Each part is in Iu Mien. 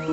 Ih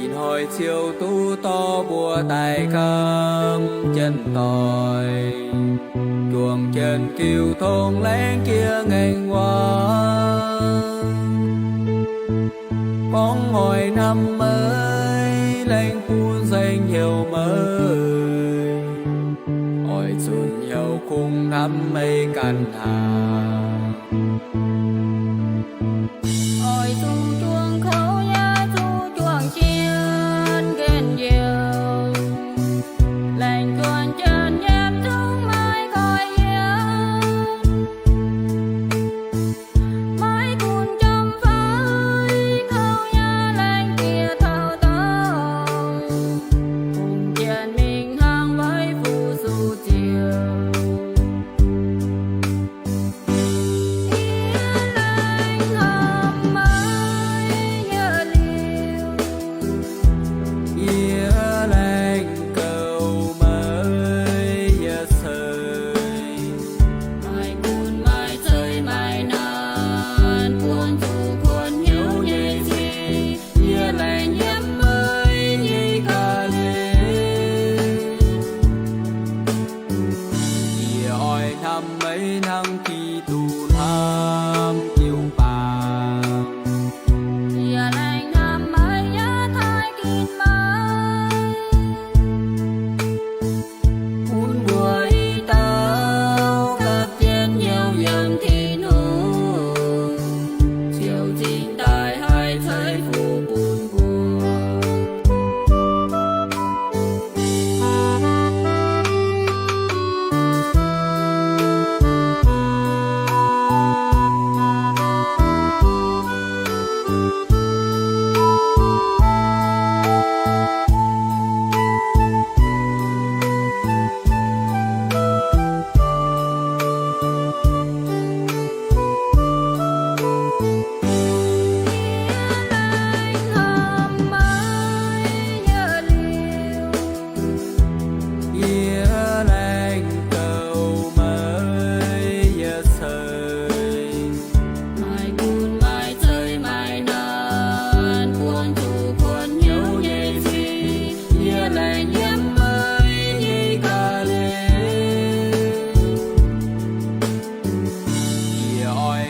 hnoi ziouc duqv dorh mbuo daaih kamv jienv doic, juangc jienv jiu tong laengz jiex ngaengc waac. Gorngv oix hnamv meih, laengz bun nzengc hnyouv meih, oix zuqc hnyouv kungx hnamv meih ganh haic. Oix zuqc juangc kouv yaac zuqc juangc jienv nqemh youh, laengz juonc jienv yietc zungv maiv goiv yiem. Maiv gunv jomc fai kouv yaac laengz bieqc taux dorngx, kungx jienv mingh hnangv weic fuqv suqc ziouc. Yie laengz hnamv meih,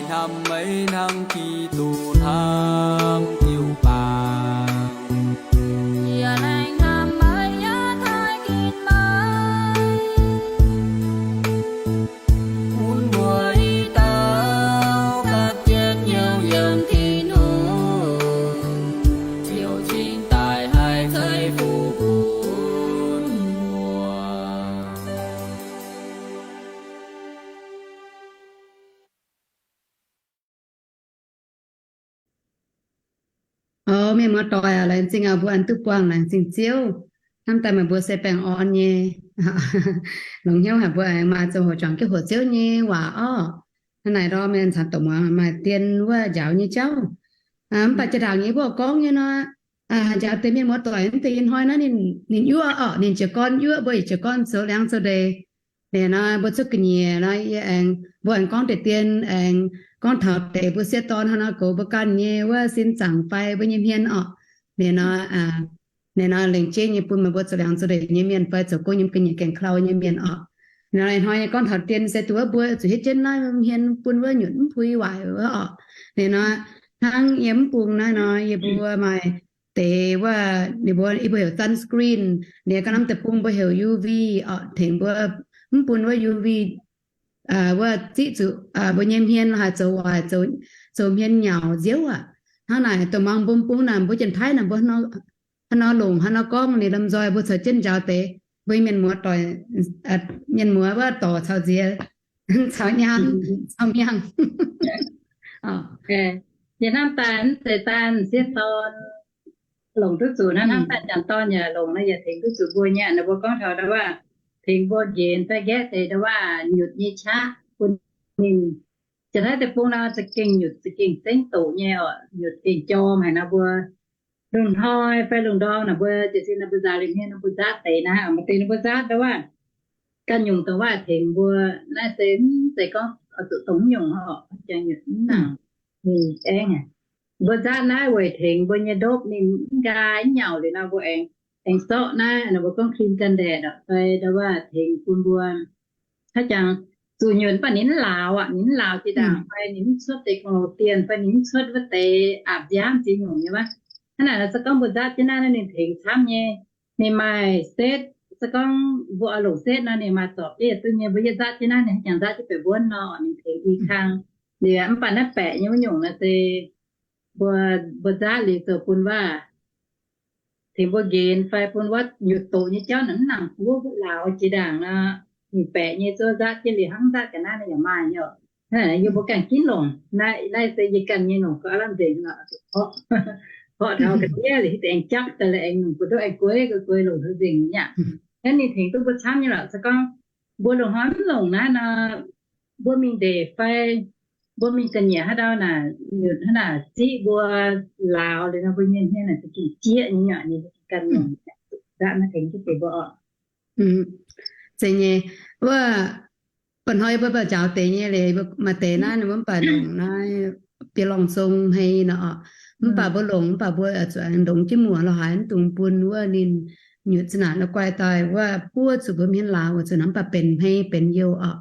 Hnamv meih hnangv Giduc hnamv jiu-baang. Yie laengz hnamv meih yaac taaih ginv meih. Bun mbuo i dauh gapv jienv hnyouv yiem Tin-Hungh, ziouc cingx daaih haih ceix fuqv bun mbuo. O mienh muoz-doic, laengz zingh aac, mbuo aengx duqv buangh laengz zingh Ziouv. Hnamv daaih meih mbuo se baengh orn nyei. Longx hnyouv haic mbuo aengx maaih zoux hoqc juangc jienv hoqc Ziouv nyei waac orqc. Hnangv naaic ndorm mienh caux doqc muangx maaih dien wuov njaaux nyei jauv. Mv baac jaa-ndaangc yie mbuo gorngv nyei nor, njaaux deix mienh muoz-doic mv deix ih hnoi naaiv ninh yuoqv orqc, ninh jiez gorn yuoqv, mbuo yietc jiez gorn zoux liangx zoux ndeic. Liuz nor mbuo cuotv ga'nyiec nor, yie aengx, mbuo aengx gorngv deix dien, aengx gorngv taux deix mbuo sieqv dorn hnangv nor goux mbuo ganh nyei wuov sin zaangc fai mbuo nyei hmien orqc. Liuz nor, liuz nor lengc jeiv nyei bun meih mbuo zoux liangx zoux ndeic nyei mienh fai zoux gong nyei ga'nyiec gaengh klau nyei mienh orqc. Liuz nor ih hnoi nyei gorngv taux dien se duqv wuov mbuo zuqc hietv jienv naaiv hmien bun wuov nyutc mv pui waaic wuov orqc. Liuz nor hnangv yie mv bung naaiv nor, yie mbuo maaih deix wuov, ninh mbuo, yie mbuo heuc sunscreen, liuz ga'naaiv deic-bung mbuo heuc U V orqc, tengx mbuo mv bun wuov U V wuov ziqv zuqc mbuo nyei hmien haaix zoux waaic, zoux hmien nyauc nziouv aqv. Hnangv naaic dongh muangx mbuo bung naaic, mbuo Janx-Taiv naaic mbuo haaix nor longc haaix nor gorngv, liuz lomh nzoih mbuo caux jienv njaaux deix mbuo mienh muoz-doic, mienh muoz wuov dorc caux nziex, caux nyaang, caux miangh. Yie hnamv daaih mv zeiz daaih sieqv dorn longc duqv zuqc naaiv, hnamv daaih janx-dorn yaac longc naaiv, yaac tengx duqv zuqc mbuo nyei. Naaiv mbuo gorngv taux ndau wuov tengx mbuo nqenx fai nqaeqv deix ndau wuov nyutc nyei qaqv bun ninh. Janx-Taiv deic-bung nor za'gengh nyutc za'gengh zengv doqc nyei orqc, nyutc gengh jorm haic nor mbuo lungh hnoi fai lungh ndorm naaic mbuo jiez sin naaic mbuo nzaaux liuz hmien nor mbuo nzaatv deix naaiv, maaih deix ninh mbuo nzaatv ndau wuov ganh nyungc dongh wuov tengx mbuo. Naaiv se mv zeiz gorngv oix zuqc dongh mv nyungc orqc, jangx nyutc mv nangc ninh aengv aqv. Mbuo nzaatv naaiv weic tengx mbuo nyei ndopv ninh mv nqaai mv nyauc liuz nor mbuo aengx, aengx zorqv naaiv, naaiv mbuo gorngv cream gan daeqc fai ndau wuov tengx bun mbuo haaix jangx zuqc nyutc mv baac ninh mv lauz aqv, ninh mv lauz jiex ndaangc fai ninh mv cuotv deix gu'nguaaz dien fai ninh mv cuotv wuov deix aapv nziaamv ziex nyungc nyei wuov. Hnangv naaic nor se gorngv mbuo nzaatv jienv naaiv nor ninh tengx camv nyei. Ninh maaih setv, se gorngv mbuo oix longc setv nor ninh maaih zorpc yietc duqv nyei. Mbuo yietv nzaatv jienv naaiv ninh haaix jangx nzaatv jienv baeqc mbuonv nor ninh tengx i kang. Liuz mv baac naaiv baeqc nyei wuov nyungc nor se mbuo, mbuo nzaatv liuz zoux bun wuov tengx mbuo nqenx fai bun wuov nyutc doqc nyei jauv naaic mv nangc buov, mbuo lauz jiex ndaangc nor, ninh baeqc nyei zouv nzaatv jienv liuz hnangv nzaatv ga'naaiv nor yaac maaih nyei oc. Yie mbuo ganh ginv longc, naaiv se yie ganh nyei longc gau aav lamh nzengc nor, horqc taux ga'ndiev liuz hitv aengx japv daaih laaix aengx longc buoz-ndoqv aengx gueix gueix longc taux nzengc nyei aqv. Hnangv ninh tengx duqv mbuo camv nyei lorqc. Se gorngv mbuo longc hnoi mv longc naaiv nor, mbuo mingh ndeic fai mbuo mingh ga'nyiec haaix ndau naaic, nyutc hnangv naaic ziqv mbuo lauz liuz nor mbuo nyei hmien naaic za'gengh jieqv nyei nyei, ninh ganh longc nzaatv naaiv tengx duqv deix mbuo oc. Zeiz nyei, wuov mba'hnoi mbuo baac njaaux deix nyei liuz, maaih deix naaiv ninh mbuo mv baac longc naaiv biological hmei nor oc. Mv baac mbuo longc, mv baac mbuo zuqc ndongx jienv muoc lorz haaix mv dungx bun wuov ninh nyutc za'naaic nor guai daaih wuov buov zuqc mbuo hmien lauz, weic zuqc naaiv mv baac benx hmei benx youh oc.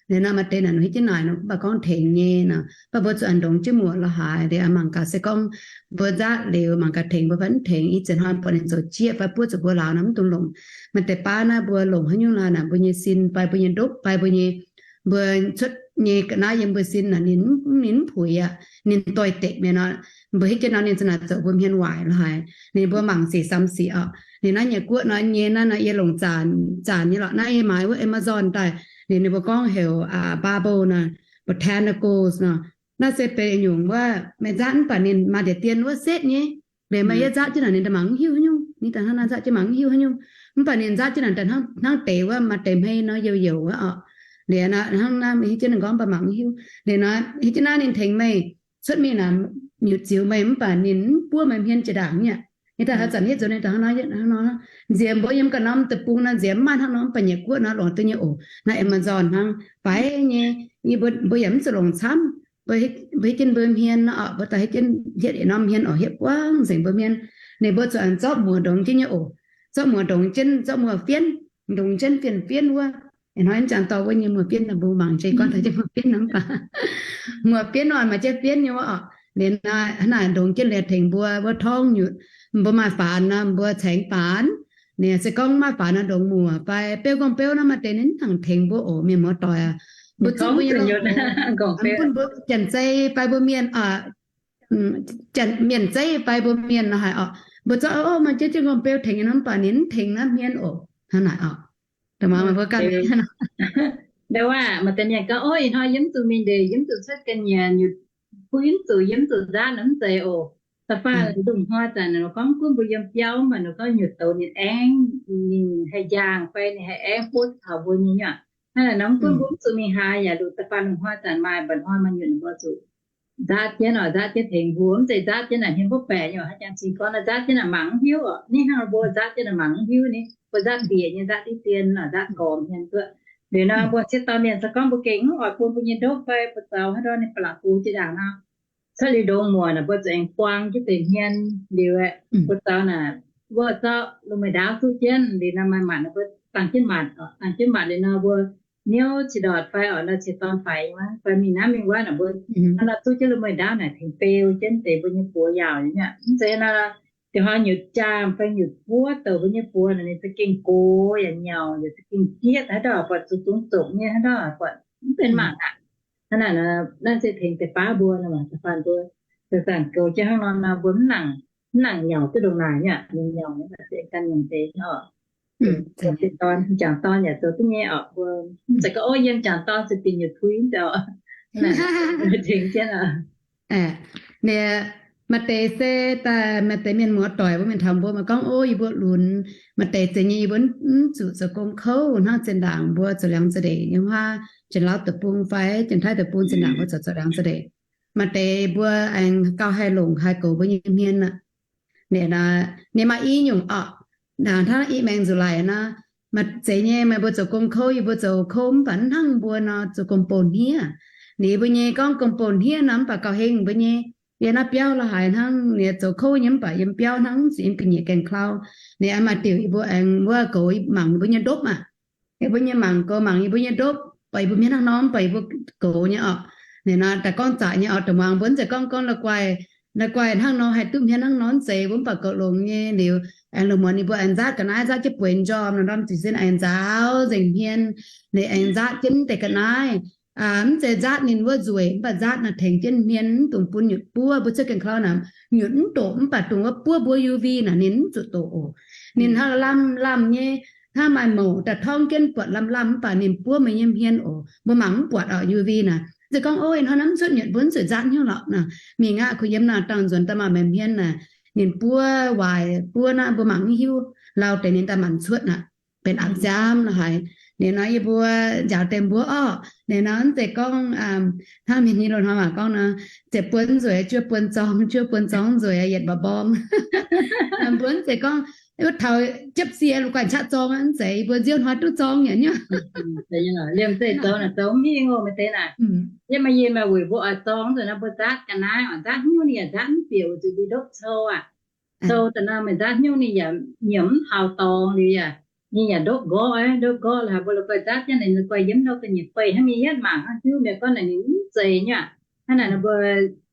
Liuz nor maaih deix naaic ninh hiuv jienv naaic nor mv baac gorngv tengx nyei nor, mv baac mbuo zuqc ndongx jienv muoc lorz haaix liuz mangc gaax se gorngv mbuo nzaatv liuz mangc gaax tengx mbuo fai mv tengx. Ih zanc hnoi buatc ninh zoux jieqv fai buov zuqc mbuo lauz nor mv dungx longc. Maaih deix baav naaiv mbuo longc haaix nyungc lauz naaic mbuo nyei sin fai mbuo nyei ndopv fai mbuo nyei, mbuo cuotv nyei ga'naaiv yiem mbuo sin naaic ninh, ninh mv puix aqv, ninh doix-dekc mi'aqv nor, mbuo hiuv jienv nor ninh za'naaic zoux mbuo hmien waaic lorz haaix. Ninh mbuo mangc sic samx sic oc. Ninh naaiv nyei guoqv nor nyei naaiv nor yie longc zanc, zanc nyei lorqc. Naaiv yie maaiz wuov Amazon daaih, ninh, ninh mbuo gorngv heuc barbel nor, botanicals nor. Naaiv se benx nyungc wuov meih nzaatv mv baac ninh maaih njiec dien wuov setv nyei. Liuz meih yietv nzaatv jienv naaic ninh daaih mangc mv hiuv haaix nyungc, ninh daaih hnangv naaiv nzaatv jienv mangc mv hiuv haaix nyungc. Mv baac ninh nzaatv jienv naaic daaih hnangv, hnangv deix wuov maaih deix hmei nor youh youh wuov oc. Liuz nor hnangv naaiv hiuv jienv ninh gorngv mv baac mangc mv hiuv. Liuz nor hiuv jienv naaiv ninh tengx meih cuotv mingh naaic, nyutc ziux meih mv baac ninh mv buov meih hmien jiex ndaangc nyei aqv. Ninh daaih haaix zanc hietv zoux ninh daaih hnangv nor, hnangv nor. Nziex mbuo yiem ganh norm deic-bung nor nziex mv maaih hnangv nor, mv baac nyei guoqv nor longc duqv nyei oc. Naaiv Amazon hnangv faix nyei, mbuo yaac mv zuqc longc camv. Mbuo hiuv jienv mbuo hmien nor oc, mbuo daaih hiuv jienv hietv yietc norm hmien oc, hietv buangv nzengc mbuo hmien. Ninh mbuo zuqc aengx zorqv muoc ndongx jienv nyei oc. Zorqv muoc ndongx jienv, zorqv muoc fienv, ndongx jienv fienv fienv wuov. Ih hnoi jangx dorh wuov nyei muoz-bienv naaic mbuo mangc jiex gorngv taux jienv muoz-bienv nor mv baac muoz-bienv oc, maaih jienv bienv nyei wuov oc. Liuz nor hnangv naaic ndongx jienv liuz tengx mbuo wuov torngv nyutc, mbuo maaih faanx nor mbuo caengx faanx. Ninh se gorngv maaih faanx nor ndongx muoc fai beuv gorngv beuv nor maaih deix ninh mv nangc tengx mbuo oc, mienh muoz-doic aac. Mbuo zuqc mbuo nyei, mbuo Janx-Zei fai mbuo Mienh, Janx-Mienh-Zei fai mbuo Mienh nor haic oc, mbuo zorqv maaih jienv jienv gorngv beuv tengx nyei nor mv baac ninh mv tengx naaiv hmien oc. Hnangv naaic oc. Ndau wuov maaih deix mienh gorngv, Ov, ih hnoi yie mv zuqc mingh ndeic, yie mv zuqc cuotv ga'nyiec, nyutc kuv yie mv zuqc, yie mv zuqc nzaatv nor mv zeiz oc. Da'faanh lungh hnoi zanc gorngv gunv mbuo yiem biauv mv baac ninh gorngv nyutc douz ninh aengv, ninh haih njaangh fai ninh haih aengv butv taux mbuo nyei nyuoqc. Hnangv naaic nor mv gunv mbuo mv zuqc mingh haaix yaac longc da'faanh lungh hnoi zanc maaih mba'hnoi maaih nyutc ninh mbuo zuqc nzaatv jienv oc, nzaatv jienv tengx mbuo, mv zeiz nzaatv jienv naaic hmien mbuov baeqc nyei oc. Haaix jangx cingx gorngv nor nzaatv jienv naaic mangc mv hiuv oc. Ninh hnangv mbuo nzaatv jienv naaic mangc mv hiuv ni, mbuo nzaatv ndieqc nyei, nzaatv diqv dien, nzaatv gormx hmien duqv. Liuz nor mbuo sieqv dorn mienh se gorngv mbuo gengh mv oix bun mbuo nyei ndopv fai buoz-zaux haaix ndorm ninh ba'laqc gux jiex ndaangc nor, cuotv liuz ndongx muoc naaic mbuo zuqc aengx buang jienv deix hmien liuz, buoz-zaux naaic mbuo zorqv lungh mueiz ndaauv zuqv jienv liuz nor maaih maanc nor mbuo dangh jienv maanc, dangh jienv maanc liuz nor mbuo niouv qiex ndortc fai oc, nor qiex dorn faix nyei wuov fai mingh naaiv mingh wuov naaic mbuo hnangv nor zuqv jienv lungh mueiz ndaauv naaic tengx beu jienv deix mbuo nyei buoz yaauc nyei. Mv zeiz nor, da'hoi nyutc jaam fai nyutc buov douc mbuo nyei buoz naaic ninh za'gengh gox yaac nyauc yaac za'gengh jieqv haaix ndorm buatc zuqc zungx zoqc nyei haaix ndorm buatc mv benx mangc aqv. Hnangv naaic nor naaiv se tengx deix baav mbuo nor, da'faanh mbuo zanc-zanc goux jienv hnangv nor nor mbuo mv nangc, mv nangc nyauc duqv ndongc naaic nyei, ninh nyauc nyei, ganh nyungc deix oc. Jangc dorn yaac zoux duqv nyei oc. Mbuo mv zeiz gorngv, Ov, yiem jangc dorn se binc nyutc puix mv zeiz oc. Tengx jienv oc. Maaih deix se daaih maaih deix mienh muoz-doic mbuo mienh taux mbuo maaih gorngv, Ov, yie mbuo lunx. Maaih deix zeiz nyei yie mbuo mv zuqc zoux gong kouv hnangv zinh ndaangc mbuo zoux liangx za'ndeic nyei huaav, Janx-Lauv deic-bung fai Janx-Taiv deic-bung zinh ndaangc mbuo zoux zoux liangx za'ndeic. Maaih deix mbuo aengx gauh haih longc haih goux mbuo nyei hmien aqv. Ninh maaih i nyungc oc, hnangv i maengx nzuqc laic nor, maaih zeiz nyei meih mbuo zoux gong kouv, yie mbuo zoux kouv mv baac hnangv mbuo nor zoux gong-bou hniev. Ninh mbuo nyei gorngv gong-bou hniev nor mv baac gauh heng mbuo nyei. Yiem naaiv biauv la'haaix hnangv ninh zoux kouv nyei mv baac yiem biauv hnangv, zuqc yiem ga'nyiec gaengh klau. Ninh maaih diuc yie mbuo aengx wuov goux mangc ninh mbuo nyei ndopv aqv. Yie mbuo nyei mangc goux mangc yie mbuo nyei ndopv, buatc yie mbuo hmien hnangv nor mv baac yie mbuo goux nyei oc. Ninh nor daaih gorngv zaqc nyei oc, dongh muangx mbuo mv zeiz gorngv, gorngv la'guaih, la'guaih hnangv nor haih duqv hmien hnangv nor mv zeiz, mbuo mv baac goux longx nyei liuz, aengx lungh muonz ninh mbuo aengx nzaatv ga'naaiv, nzaatv jienv bueix njormh nor, ndorm ziqc sin aengx nzaaux nzengc hmien. Ninh aengx nzaatv jienv deix ga'naaiv, mv zeiz nzaatv ninh wuov nzueic, mv baac nzaatv naaic tengx jienv hmien, mv dungx bun nyutc buov. Mbuo cuotv gaengh klau naaic, nyutc mv doqc mv baac dongh wuov buov mbuo U V naaic ninh mv zuqc doqc oc. Ninh hnangv lamh lamh nyei, hnangv maaih mouc daaih torngv jienv buatc lamh lamh mv baac ninh buov meih nyei hmien oc. Mbuo mangc mv buatc oc, U V naaic. Mv zeiz gorngv, Ov, ih hnoi naaiv mv cuotv nyutc, mbuo mv zuqc nzaatv hnyouv lorqc nor. Mingh aqv, kuh yiem naaic dangh nzuonx daaih maaih meih hmien naaic, ninh buov waaic buov naaiv mbuo mangc mv hiuv, lauh deix ninh daaih manc cuotv aqv. Benx aqc nziaamv la'haaix. Ninh nor yie mbuo njaaux deix mbuov orqc. Ninh nor mv zeiz gorngv hnangv mienh nyei loz-hnoi waac gorngv nor, ziepc buonc nzueic, juov buonc zorng, juov buonc zorng nzueic, yietc mba'mborng. Mbuo mv zeiz gorngv wuov taux jiepv sie la'guaih qaqv zorng, mv zeiz, yie mbuo nziouv hnoi duqv zorng nyei nyuoqc. Liemh zeih zoux naaic zoux mv hingh oc, maaih deix naaic. Yie maaih yie maaih weic mbuo oix zorng nzunc naaiv mbuo nzaatv ga'naaiv oc, nzaatv hnyouv ninh yaac nzaatv mv bieqc, weic zuqc mbuo ndopv cou aqv. Cou da'naaiv meih nzaatv hnyouv ninh yaac nyiemc mv hauz dorngx liuz yaac, ninh yaac ndopv nqorqv, ndopv nqorqv la'haaix mbuo la'guaih nzaatv jienv naaic ninh la'guaih yiem ndau ga'nyiec fei hnangv mingh yietv mangc hnangv hiuv mi'aqv gorngv naaic ninh mv zeiz nyuoqc. Hnangv naaic nor mbuo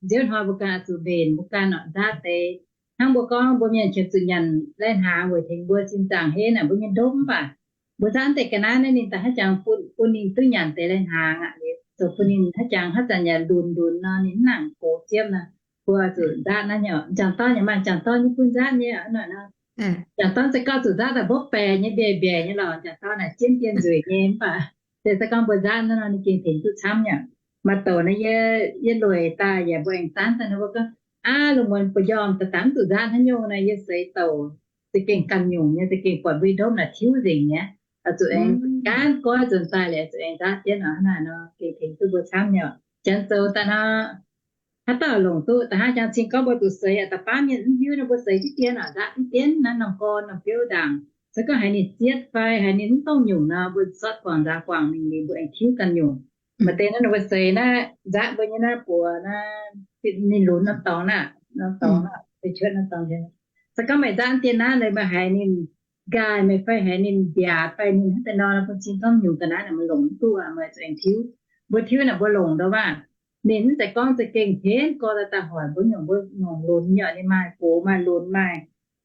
nziouv hnoi mbuo ganh oix zuqc mbenc mbuo ganh oc, nzaatv deix. Hnangv mbuo gorngv mbuo mienh qiemx zuqc nyanc lai-hnaangx weic tengx mbuo sin zaangc henv naaic mbuo nyei ndopv mv baac mbuo nzaatv deix ga'naaiv naaiv ninh daaih haaix jangx bun ninh duqv nyanc deix lai-hnaangx aqv, zoux bun ninh haaix jangx haaix zanc yaac lunx lunx nor ninh mv nangc gox ziepv nor. Mbuo zuqc nzaatv naaiv nyei, jangc dorn yaac maaih jangc dorn nyei bun nzaatv nyei nor. Jangc dorn se gorngv zuqc nzaatv daaih mbopv baeqc nyei mbiaec mbiaec nyei lorqc. Jangc dorn naaic jienv dien nzueic nyei mv baac se gorngv mbuo nzaatv naaiv nor ninh gengh tengx duqv camv nyei. Maaih douc naaiv yie, yie lueic daaih yaac mbuo aengx zaanv daaih nor mbuo gorngv, Aav, lungh muonz ba'njormh da'dangv zuqc nzaatv haaix nyungc naaic yie seix douc za'gengh ganh nyungc nyei, za'gengh buatc mbuo nyei ndopv naaic tiuv nzengc nyei. Oix zuqc aengx gaanv goiv nzuonx daaih liuz zuqc aengx nzaatv jienv nor, hnangv naaic nor gengh tengx duqv mbuo camv nyei. Janx zoux daaih nor, haaix dauh longc duqv, da'haav jangx cing gorngv mbuo zuqc seix aqv, da'baav mienh mv hiuv nor mbuo seix diqv dien oc, nzaatv diqv dien naaiv norm gorn norm biouv ndaangc. Se gorngv haiz ninh sietv fai haiz ninh mv dongh nyungc nor mbuo sortv guangc nzaaux guangc mingh liuz mbuo aengx tiuv ganh nyungc. Maaih deix naaiv ninh mbuo seix naaiv nzaatv mbuo nyei naaiv buoz naaiv, ninh lunx norm dorngx naaiv, norm dorngx naaiv, cuotv norm dorngx. Se gorngv meih nzaatv dien naaiv leiz meih haiz ninh nqaai meih fai haiz ninh mbiaatc fai ninh hnangv deix nor, bun cing gorngv nyungc ga'naaiv naaic meih longc mv duqv, meih zuqc aengx tiuv. Mbuo tiuv naaic mbuo longc ndau waac, ninh mv zeiz gorngv za'gengh henv gorx daaih daaih hoic mbuo nyungc, mbuo nyungc lunx nyei, ninh maaih gox maaih lunx maaih.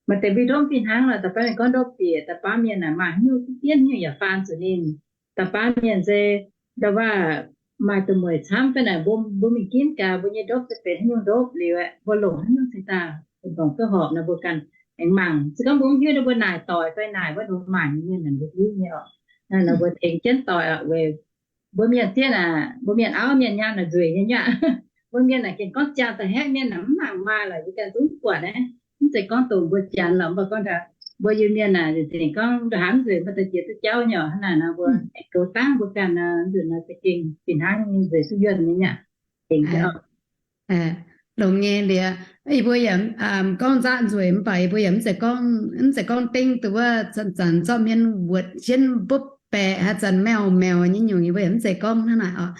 Maaih deix mbuo ndopv fih hnangv lorqc, da'faanh ninh gorngv ndopv bieqc, da'faanh mienh naaic maaih haaix nyungc, da'faanh haaix nyungc yaac faan zuqc ninh. Da'faanh mienh se ndau waac maaih da'mueic camv fai naaic, mbuo, mbuo mingh ginv gaax mbuo nyei ndopv se benx haaix nyungc ndopv liuz aeqv, mbuo longc haaix nyungc cingx daaih longc duqv horpc nor, mbuo ganh aengx mangc. Se gorngv mbuo mv hiuv nor, mbuo naaic doic fai naaic wuov nor, mangc nyei mienh naaic mbuo hiuv nyei oc. Naaiv nor mbuo tengx jienv doic oc, weic mbuo mienh zieqv naaic, mbuo mienh auv mienh nyaanh naaic nzueic nyei nyuav. Mbuo mienh naaic gengh gorngv ziangh da'haeqv, mienh naaic mv mangc maaih lorqc, yie ganh zungv mv buatc naaiv. Mv zeiz gorngv dongh mbuo Janx lorqc, mv baac gorngv ndau mbuo Iu-Mienh naaic zingh gorngv ndau haaix nzueic mbuo daaih jiex duqv jauv nyei oc. Hnangv naaic nor mbuo aengx goux dangv mbuo ganh nor, nzunc naaic za'gengh fih hnangv nyei nzueic duqv yuonh nyei nyuav. Tengx jienv oc. Longx nyei liuz, yie mbuo yaac gorngv nzatv nzueic mv baac yie mbuo yaac mv zeiz gorngv, mv zeiz gorngv dengv duqv wuov zanc-zanc zorqv mienh wuotc jienv mbopv baeqc haaix zanc mauh mauh nyei nyungc, yie mbuo yaac mv zeiz gorngv hnangv naaic oc.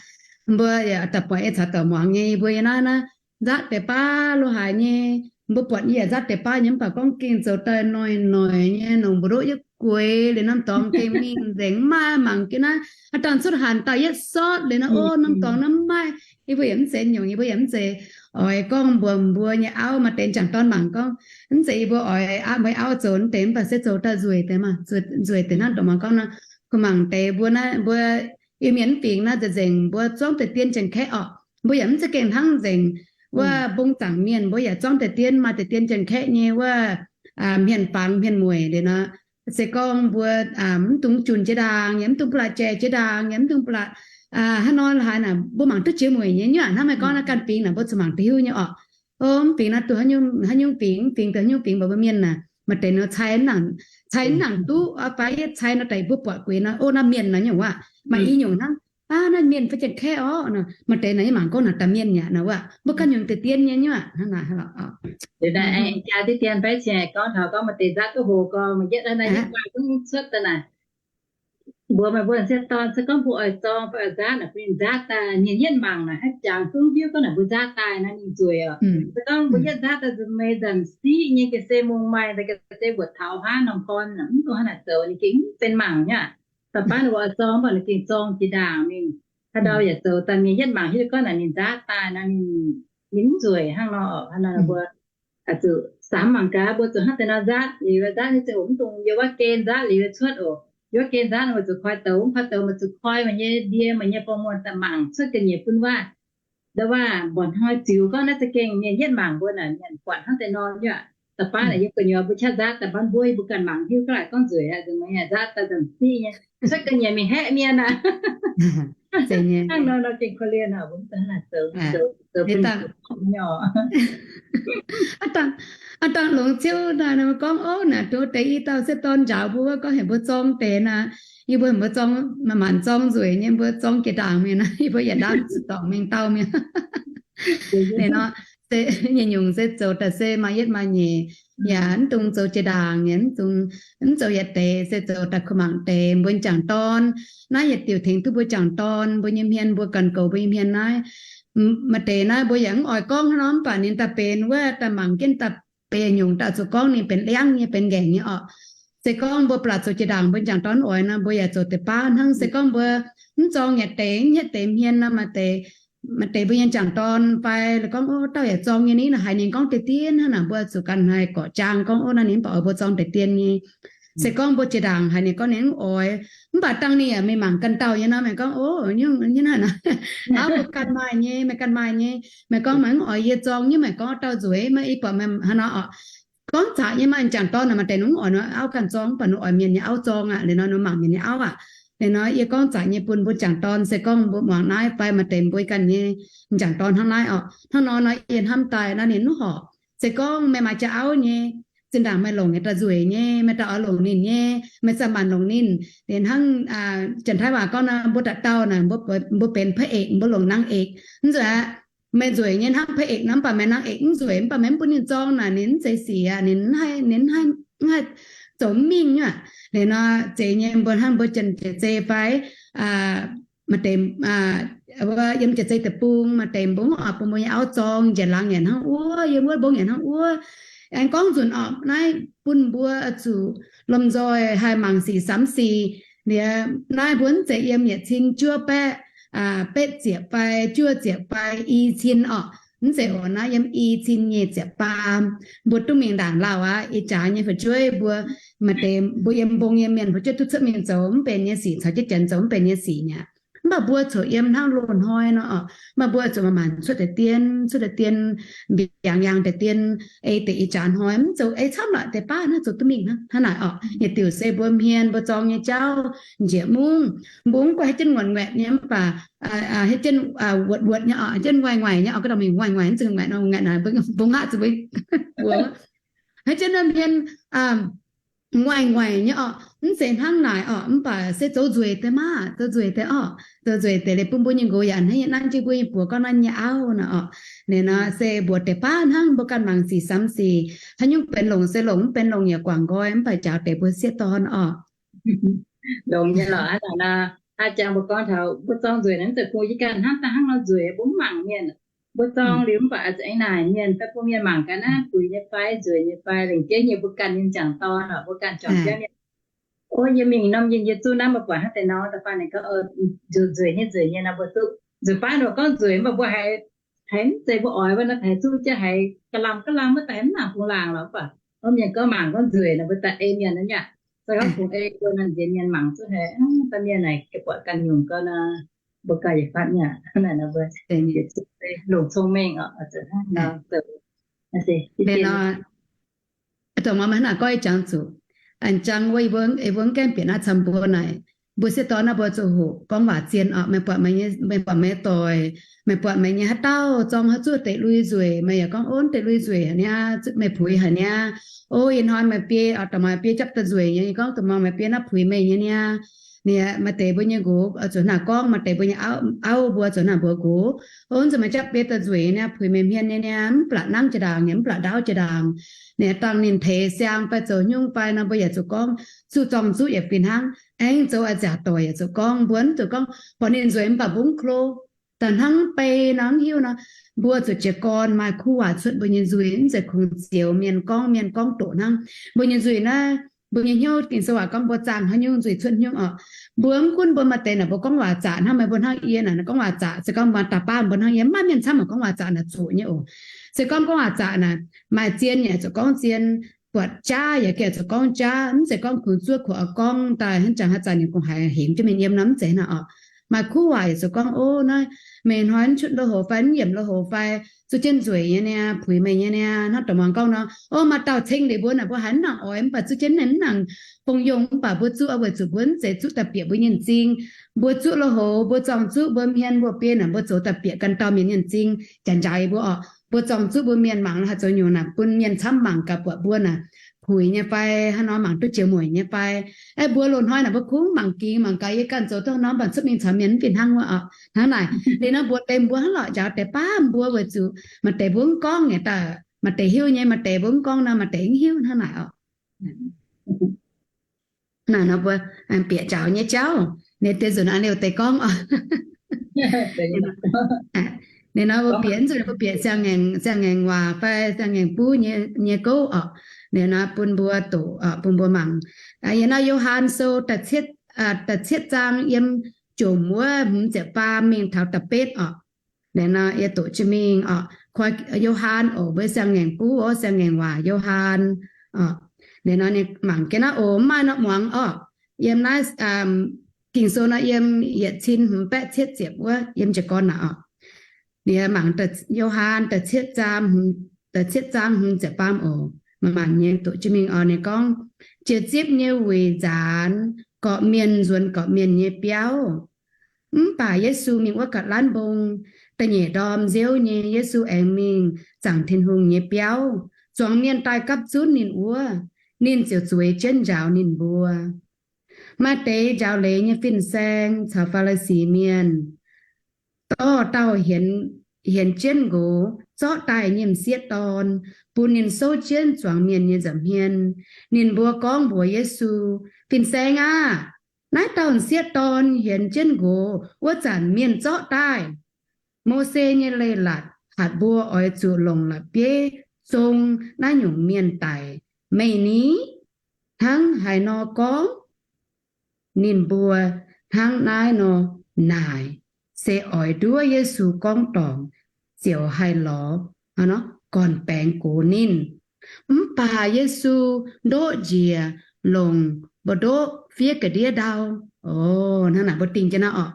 Mbuo yaac daaih buatc nyei caux dorc muangx nyei, yie mbuo yiem naaiv naaiv nzatv deix baav lo haaix nyei, mbuo buatc yie yaac nzatv deix baav nyei mv baac gorngv gengh zoux daaih noic noic nyei, nongc mbu'ndoqv yietv gueix liuz norm dorngx gengh mingh nzengc, mv maaih mangc jienv naaiv. Aav dangh cuotv hanc daaih yietv sortv liuz naaiv, o, norm dorngx naaiv mv maaih. Yie mbuo yaac mv zeiz nyungc, yie mbuo yaac mv zeiz oix gorngv mbuox mbuo nyei auv maaih deix jangc dorn mangc gorngv, mv zeiz yie mbuo oix mbuo auv zoux deix mv baac se zoux daaih nzueic deix maah, nzueic deix hnangv dorc muangx gorngv nor. Kuh mangc deix mbuo naaiv, mbuo Iu-Mienh mv fingx naaiv nzengc, mbuo zorngv deix dien Janx-Kaeqv orqc. Mbuo yaac mv za'gengh hnangv nzengc wuov mbong zaangc mienh, mbuo yaac zorngv deix dien, maaih deix dien Janx-Kaeqv nyei wuov hmien fangx hmien mueic liuz nor. Se gorngv mbuo mv dungx junc jiex ndaangc, yaac mv dungx ba'laqc jaic jiex ndaangc, yaac mv dungx ba'laqc hnangv nor haaix naaic, mbuo mangc duqv jiex mueic nyei nyuav. Hnangv meih gorngv naaiv ganh fingx naaic mbuo zuqc mangc duqv hiuv nyei orqc. O, mv fingx naaiv duqv haaix nyungc fingx, mv fingx duqv haaix nyungc fingx, mv baac mbuo mienh naaic maaih deix nor cai mv nangc, cai mv nangc duqv fai yietv cai nor daaih mbuo buatc gueix nor, o, naaiv mienh nor nyungc wuov. Maaih i nyungc hnangv, aa, naaiv mienh fai Janx-Kaeqv orqc nor. Maaih deix naaic yie mangc gorngv naaic daaih mienh yaac nor wuov, mbuo ganh nyungc deix dien nyei nyuav hnangv naaic lorqc. Jaa diqv dien fai cingx gorngv taux gorngv maaih deix nzatv duqv hoc gorx, maaih yietv naaiv yie guanh zungv cuotv daaih naaic. Mbuox meih mbuo sieqv dorn se gorngv mbuo oix zorng fai oix nzaatv naaic, bun ninh nzaatv daaih, ninh yietv mangc naaic hnangv jangx zungv hiuv gorngv naaic mbuo nzaatv daaih naaiv ninh nzueic oc. Se gorngv mbuo yietv nzaatv daaih nzueic, meih nzanc siqv nyei ga'sie mungh maaih, ga'sie mbuoqc taux haav norm gorn naaic, mv dungx hnangv naaic zoux, ninh gengh mv benx mangc nyei aqv. Da'faanh ninh mbuo oix zorng, mv baac ninh gengh zorng jiex ndaangc mingh. Haaix ndau yaac zoux daaih, mienh yietv mangc hiuv gorngv naaic ninh nzaatv daaih naaiv, ninh mv nzueic hnangv nor oc. Hnangv naaic mbuo zuqc samx mangc gaax, mbuo zuqc hnangv deix nor nzaatv liuz, nzaatv nyei ziangh hoc mv dungx yiem wuov gen nzaatv liuz cuotv oc. Yiem wuov gen nzaatv, meih zuqc koi douz, mv koi douz meih zuqc koi meih nyei ndie, meih nyei borngz muonh daaih mangc cuotv ga'nyiec bun waac. Ndau waac mba'hnoi ziux gorngv naaiv za'gengh mienh yietv mangc mbuo naaic, mienh buatc hnangv deix nor nyei aqv. Da'faanh naaic yie gu'nyuoz mbuo qaqv nzaatv daaih mbuo, mbuo ganh mangc hiuv ga'naaiv gorngv nzueic aqv, nzaatv daaih nzanc siqv nyei, cuotv ga'nyiec mingh haeqv mienh aqv. Hnangv nor nor gengh korv-lienh aqv, mbuo mv dungx hnangv naaic zoux, zoux bun nyei oc. Aav dangh longx ciouv naaic, gorngv, ov, naaic duqv deix i dauh sieqv dorn njaaux mbuo wuov, gorngv heuc mbuo zorng deix naaic, yie mbuo heuc mbuo zorng, maanc zorng nzueic nyei, mbuo zorng jiex ndaangc mingh naaic, yie mbuo yaac ndaamv zuqc dorngc mingh dauh mienh. Ninh nor, se nyei nyungc se zoux daaih se maaih yietv maaih nyeic, yaac mv dungx zoux jiex ndaangc, yaac mv zoux yietc deix, se zoux daaih kuh mangc deix mbuo jangc dorn. Naaiv yietc diuc tengx duqv mbuo jangc dorn, mbuo nyei hmien, mbuo ganh goux mbuo nyei hmien naaiv. Maaih deix naaiv mbuo yaac mv oix gorngv hnangv nor, mv baac ninh daaih benx wuov daaih mangc jienv daaih benx nyungc daaih zuqc gorngv ninh benx liangv nyei, benx nqaengc nyei orqc. Se gorngv mbuo ba'laqc zoux jiex ndaangc mbuo jangc dorn oix nor, mbuo yaac zoux deix baav hnangv. Se gorngv mbuo mv zorng yietc deix, mv yietv deix hmien nor, maaih deix, maaih deix mbuo nyei jangc dorn fai gorngv, ov, dauh yaac zorng nyei ni, haiz ninh gorngv deix dien hnangv naaic, mbuo zuqc ganh haih gorqv-jaang gorngv, ov, naaiv ninh mv baac oix mbuo zorng deix dien nyei. Se gorngv mbuo jiex ndaangc haiz ninh gorngv ninh mv oix, mv baac dangh ninh yaac mingh mangc ganh dauh nyei nor, meih gorngv, ov, nyungc nyei hnangv naaic, aav, mbuo ganh maaih nyei, meih ganh maaih nyei, meih gorngv meih mv oix yie zorng nyei, meih gorngv dauh nzueic, meih i buatc meih hnangv nor oc. Gorngv zaqc nyei maaih jangc dorn naaic, maaih deix ninh mv oix nor auv ganh zorng, mv baac ninh oix mienh nyei auv zorng aqv, liuz nor ninh mangc mienh nyei auv aqv. Liuz nor yie gorngv zaqc nyei bun mbuo jangc dorn, se gorngv mbuo muangx naaiv fai maaih deix mbuo ganh nyei jangc dorn hnangv naaiv oc. Hnangv nor nor yie hnamv daaih naaiv ninh mv horpc. Se gorngv meih maaih jaax auv nyei, zinh ndaangc meih longc yietc dauh nzueic nyei, meih daaih oix longc ninh nyei, meih zanc maanc longc ninh. Liuz hnangv janx-taiv waac gorngv nor, mbuo dauh dauh naaic, mbuo benx พระเอก, mbuo longc นางเอก. Mv nzueic aqv. Meih nzueic nyei hnangv พระเอก nor, mv baac meih นางเอก mv nzueic, mv baac meih mv bun ninh zorng naaic, ninh mv zeiz sic aqv, ninh mv haih, ninh mv haih zoux mv mingh nyei aqv. Liuz nor zeiz nyei mbuo hnangv mbuo janx-jiex zei fai maaih deix yiem jiex zei deic-bung, maaih deix mbuo mv oix bun mbuo nyei auv zorng, njiec laangz yaac hnangv wuov, yiem wuov mbong yaac hnangv wuov. Aengx gorngv nzunc orqc, naaiv bun mbuo zuqc lomh nzoih haih mangc sic samx sic. Liuz naaiv mbuo mv zeiz yiem yietc cin juov baeqv, betv ziepc fai juov ziepc fai i cin orqc, mv zeiz oc. Naaiv yiem i cin nyic ziepc faam, mbuo duqv mingh ndaangc lauh aqv. Ih jaax nyei fu'jueiv mbuo, maaih deix mbuo yiem mbong yiem mienh fu'jueiv duqv cuotv mingh zoux mv benx nyei sic, caux jienv janx zoux mv benx nyei sic mi'aqv. Mv baac mbuo corc yiem hnangv loz-hnoi nor orqc, mv baac mbuo zuqc maaih maanc cuotv deix dien, cuotv deix dien, mbiaangx yaangh deix dien, ei deix ih jaax hnoi mv zoux ei camv lorqc, deix baav naaiv zoux duqv mingh hnangv naaic orqc. Yietc diuc se mbuo hmien mbuo zorng nyei jauv njiec mungv, mbuo mv guaih hietv jienv nguonc nguaetc nyei mv baac hietv jienv wuotc wuotc nyei orqc, hietv jienv nguaih nguaih nyei orqc, ga'dongh mingh nguaih nguaih, mv zeiz nguaetc nor, nguaetc naaic mbuo ngaqv zuqc mbuo, hietv jienv mienh nguaih nguaih nyei orqc, mv zeiz hnangv naaic orqc. Mv baac se zoux nzueic deix maah, zoux nzueic deix orqc, zoux nzueic deix liuz bun mbuo nyei nqox yaac hnangv nyei nanv jienv mbuo nyei buoz gorngv nanv nyei auv nor orqc. Ninh nor se mbuox deix baav hnangv, mbuo ganh mangc sic samx sic, haaix nyungc benx longc se longc, mv benx longc yaac guangc nqoi, mv baac njaaux deix mbuo sieqv dorn orqc. Longx nyei lorqc, hnangv naaic nor, hnangv jangx mbuo gorngv taux mbuo zorng nzueic naaiv, mv zeiz bun yie ganh hnangv daaih hnangv nor nzueic, mbuo mv mangc mienh. Mbuo zorng liuz mv baac aengx naaic mienh fai bun mienh mangc gaax naaiv puix nyei fai nzueic nyei fai, lengc jeiv nyei mbuo ganh nyei m'jangc dorn lorqc, mbuo ganh juangc jauv mienh. O, yie mingh norm yinh yie zuqv naaiv mbuo buatc hnangv deix nor da'faanh ninh gorngv nzueic nyei nzueic nyei nor mbuo zuqv nzueic baav nor gorngv nzueic, mv baac mbuo haiz haiz mv zeiz mbuo oix wuov nor, haiz zuqv jienv haiz ga'lamh ga'lamh wuov daaih mv nangc bungx laangc lorqc. Mv baac mienh gorngv mangc gorngv nzueic nor mbuo daaih ei mienh nor mi'aqv. Se gorngv bungx ei mbuo nor nziex mienh mangc zuqc haiz da'mienh naaic buatc ganh nyungc gau nor, mbuo gauh yietc fatv mi'aqv. Hnangv naaic nor mbuo longc cong-mengh oc, zoux hnangv nor zoux. Dongh hnangv naaic gorngv ih jangx zuqc, jangx wuov, mbuo gaengh bieqc naaiv camv mbuo naaic, mbuo sieqv dorn naaiv mbuo zuqc hoqc gorngv waac zien oc. Meih buatc meih nyei, meih buatc meih doic, meih buatc meih nyei haaix dauh zorng haaix zuqc deix lui nzueic, meih yaac gorngv, Ov, deix lui nzueic haic niaa. Meih puix haic niaa. Ov, ih hnoi meih biei oc, da'maaic biei japv daaih nzueic nyei. Yie gorngv, Da'maaic meih biei naaiv puix meih nyei niaa. Ninh, maaih deix mbuo nyei nqox zuqc hnangv naaic gorngv, maaih deix mbuo nyei auv, auv mbuo zuqc hnangv naaic mbuox nqox, Ov, nzunc meih japv biei daaih nzueic niaa, puix meih hmien nyei niaa, mv baac nangv jiex ndaangc, mv baac ndaauv jiex ndaangc. Ninh dangh ninh teix siang fai zoux nyungc fai nor, mbuo yaac zuqc gorngv, zuqc zorng zuqv yaac fih hnangv. Aengx zoux a'nziaauc doic yaac zuqc gorngv, mbuo mv zuqc gorngv buatc ninh nzueic mv baac mbuo mv klo. Da'hnangv bei nor mv hiuv nor, mbuo zuqc jiez gorn maaih kuv waac cuotv mbuo nyei nzuih, mv zeiz kungx zioux mienh gorngv, mienh gorngv doqc hnangv. Mbuo nyei nzuih naaiv, mbuo nyei hnyouv, Ging-Sou waac gorngv mbuo zaangh haaix nyungc nzuih cuotv haaix nyungc oc. Mbuo mv gunv mbuo maaih deix naaic mbuo gorngv waac zaqc hnangv, meih mbuo hnangv yie naaic gorngv waac zaqc, se gorngv maaih da'baav mbuo hnangv yie, maaih mienh camv maaih gorngv waac zaqc naaic zuqc nyei oc. Se gorngv gorngv waac zaqc naaic, maaih zien yaac zuqc gorngv zien, buatc jaav yaac gengh zuqc gorngv jaav, mv zeiz gorngv kungx zuov kuv oix gorngv daaih hnangv jangx haaix zanc ninh kungx haiz hemx jienv mienh yiem nor, mv zeiz naaic oc. Maaih kuv waac yaac zuqc gorngv, Ov, naaiv meih hnoi mv cutv lo houx fai mv yiemc lo houx fai zuqc jienv nzueic nyei niaa, puix meih nyei niaa. Hnangv dongh muangx gorngv nor, ov, maaih dauh ceng liuz mbuo naaic mbuo haiz mv nangc oix, mv baac zuqc jienv naaic mv nangc fongc yongh, mv baac mbuo zuqc oix weic zuqc mbuo mv zeiz zuqc daaih bieqc mbuo nyei m'zing. Mbuo zuqc lo houx, mbuo zorng zuqv, mbuo hmien mbuo biei naaic mbuo zoux daaih bieqc ganh dauh mienh nyei m'zing, jaax njaaux mbuo oc. Mbuo zorng zuqv mbuo mienh mangc haih zoux nyungc naaic bun mienh camv mangc gaax buatc mbuo naaic puix nyei fai, hnangv nor mangc duqv jiex mueic nyei fai. Aeqv, mbuo loz-hnoi naaic mbuo kungx mangc gingx mangc gaax yie ganh zoux duqv nor, mv baac cuotv mingh caux mienh mv fih hnangv wuov oc. Hnangv naaic, liuz nor mbuox deix mbuo hnangv lorqc, njaaux deix baav mbuo weic zuqc maaih deix mbuo mv gorngv nyei daaih, maaih deix hiuv nyei, maaih deix mbuo mv gorngv nor, maaih deix mv hiuv hnangv naaic oc. Naaic nor mbuo bieqc njaaux nyei jauv, ninh deix nzunc a'liuz deix gorngv oc. Ninh nor mbuo bieqc nzunc mbuo bieqc siang-ngaengc, siang-ngaengc waac fai siang-ngaengc buv nyei gouv oc. Ninh nor bun mbuo doqc, bun mbuo mangc. Yie nor Yo^han Sou da'cietv zaang yiem jomc wuov hmz ziepc faam mingh taux da'betv oc. Ninh nor yie doqc jienv mingh oc. Koi Yo^han oc, mbuo siang-ngaengc buv oc, siang-ngaengc waac Yo^han oc. Ninh nor ninh mangc gaax naaiv oc, mv maaih nor muangx oc. Yiem naaiv Ging-Sou nor yiem yietc cin hmz baeqv cietv ziepc wuov yiem jiez gorn naaic oc. Liuz mangc Yo^han da'cietv zaang hmz ziepc faam oc. Maaih maanc nyei doqc jienv mingh oc. Ninh gorngv, Jiex zipv nyei wuic nzaanx, gorqv-mienh nzuonx gorqv-mienh nyei biauv. Mv baac Yesu mingh wuov ga'lanv mbong, da'nyeic ndorm nziouv nyei Yesu aengx mingh zaangc Tin-Hungh nyei biauv. Zuangx mienh daaih gapv zunv ninh wuov, ninh ziouc zueiz jienv njaaux ninh mbuo. Maaih deix njaaux leiz nyei fin-saeng caux Faa^li^si Mienh, dorh dauh hienx jienv nqox zorqv daaih nyei m'sieqv dorn, bun ninh souv jienv zuangx mienh nyei nza'hmien. Ninh mbuo gorngv mbuox Yesu, Fin-Saeng aah! Naaiv dauh m'sieqv dorn hienx jienv nqox wuov zanc mienh zorqv daaih. Mose nyei Leiz-Latc hatc mbuo oix zuqc longc la'bieiv zong naaiv nyungc mienh daic. Meih ni hnangv haaix nor gorngv? Ninh mbuo hnangv naaiv nor naaic, se oix nduov Yesu gorngv dorngc, ziouc haih lorz gorn-baengx gox ninh. Mv baac Yesu ndoqv njiec, longc mbu'ndoqv fiev ga'ndiev ndau. O, hnangv naaic mbuo dingh jienv naaiv oc.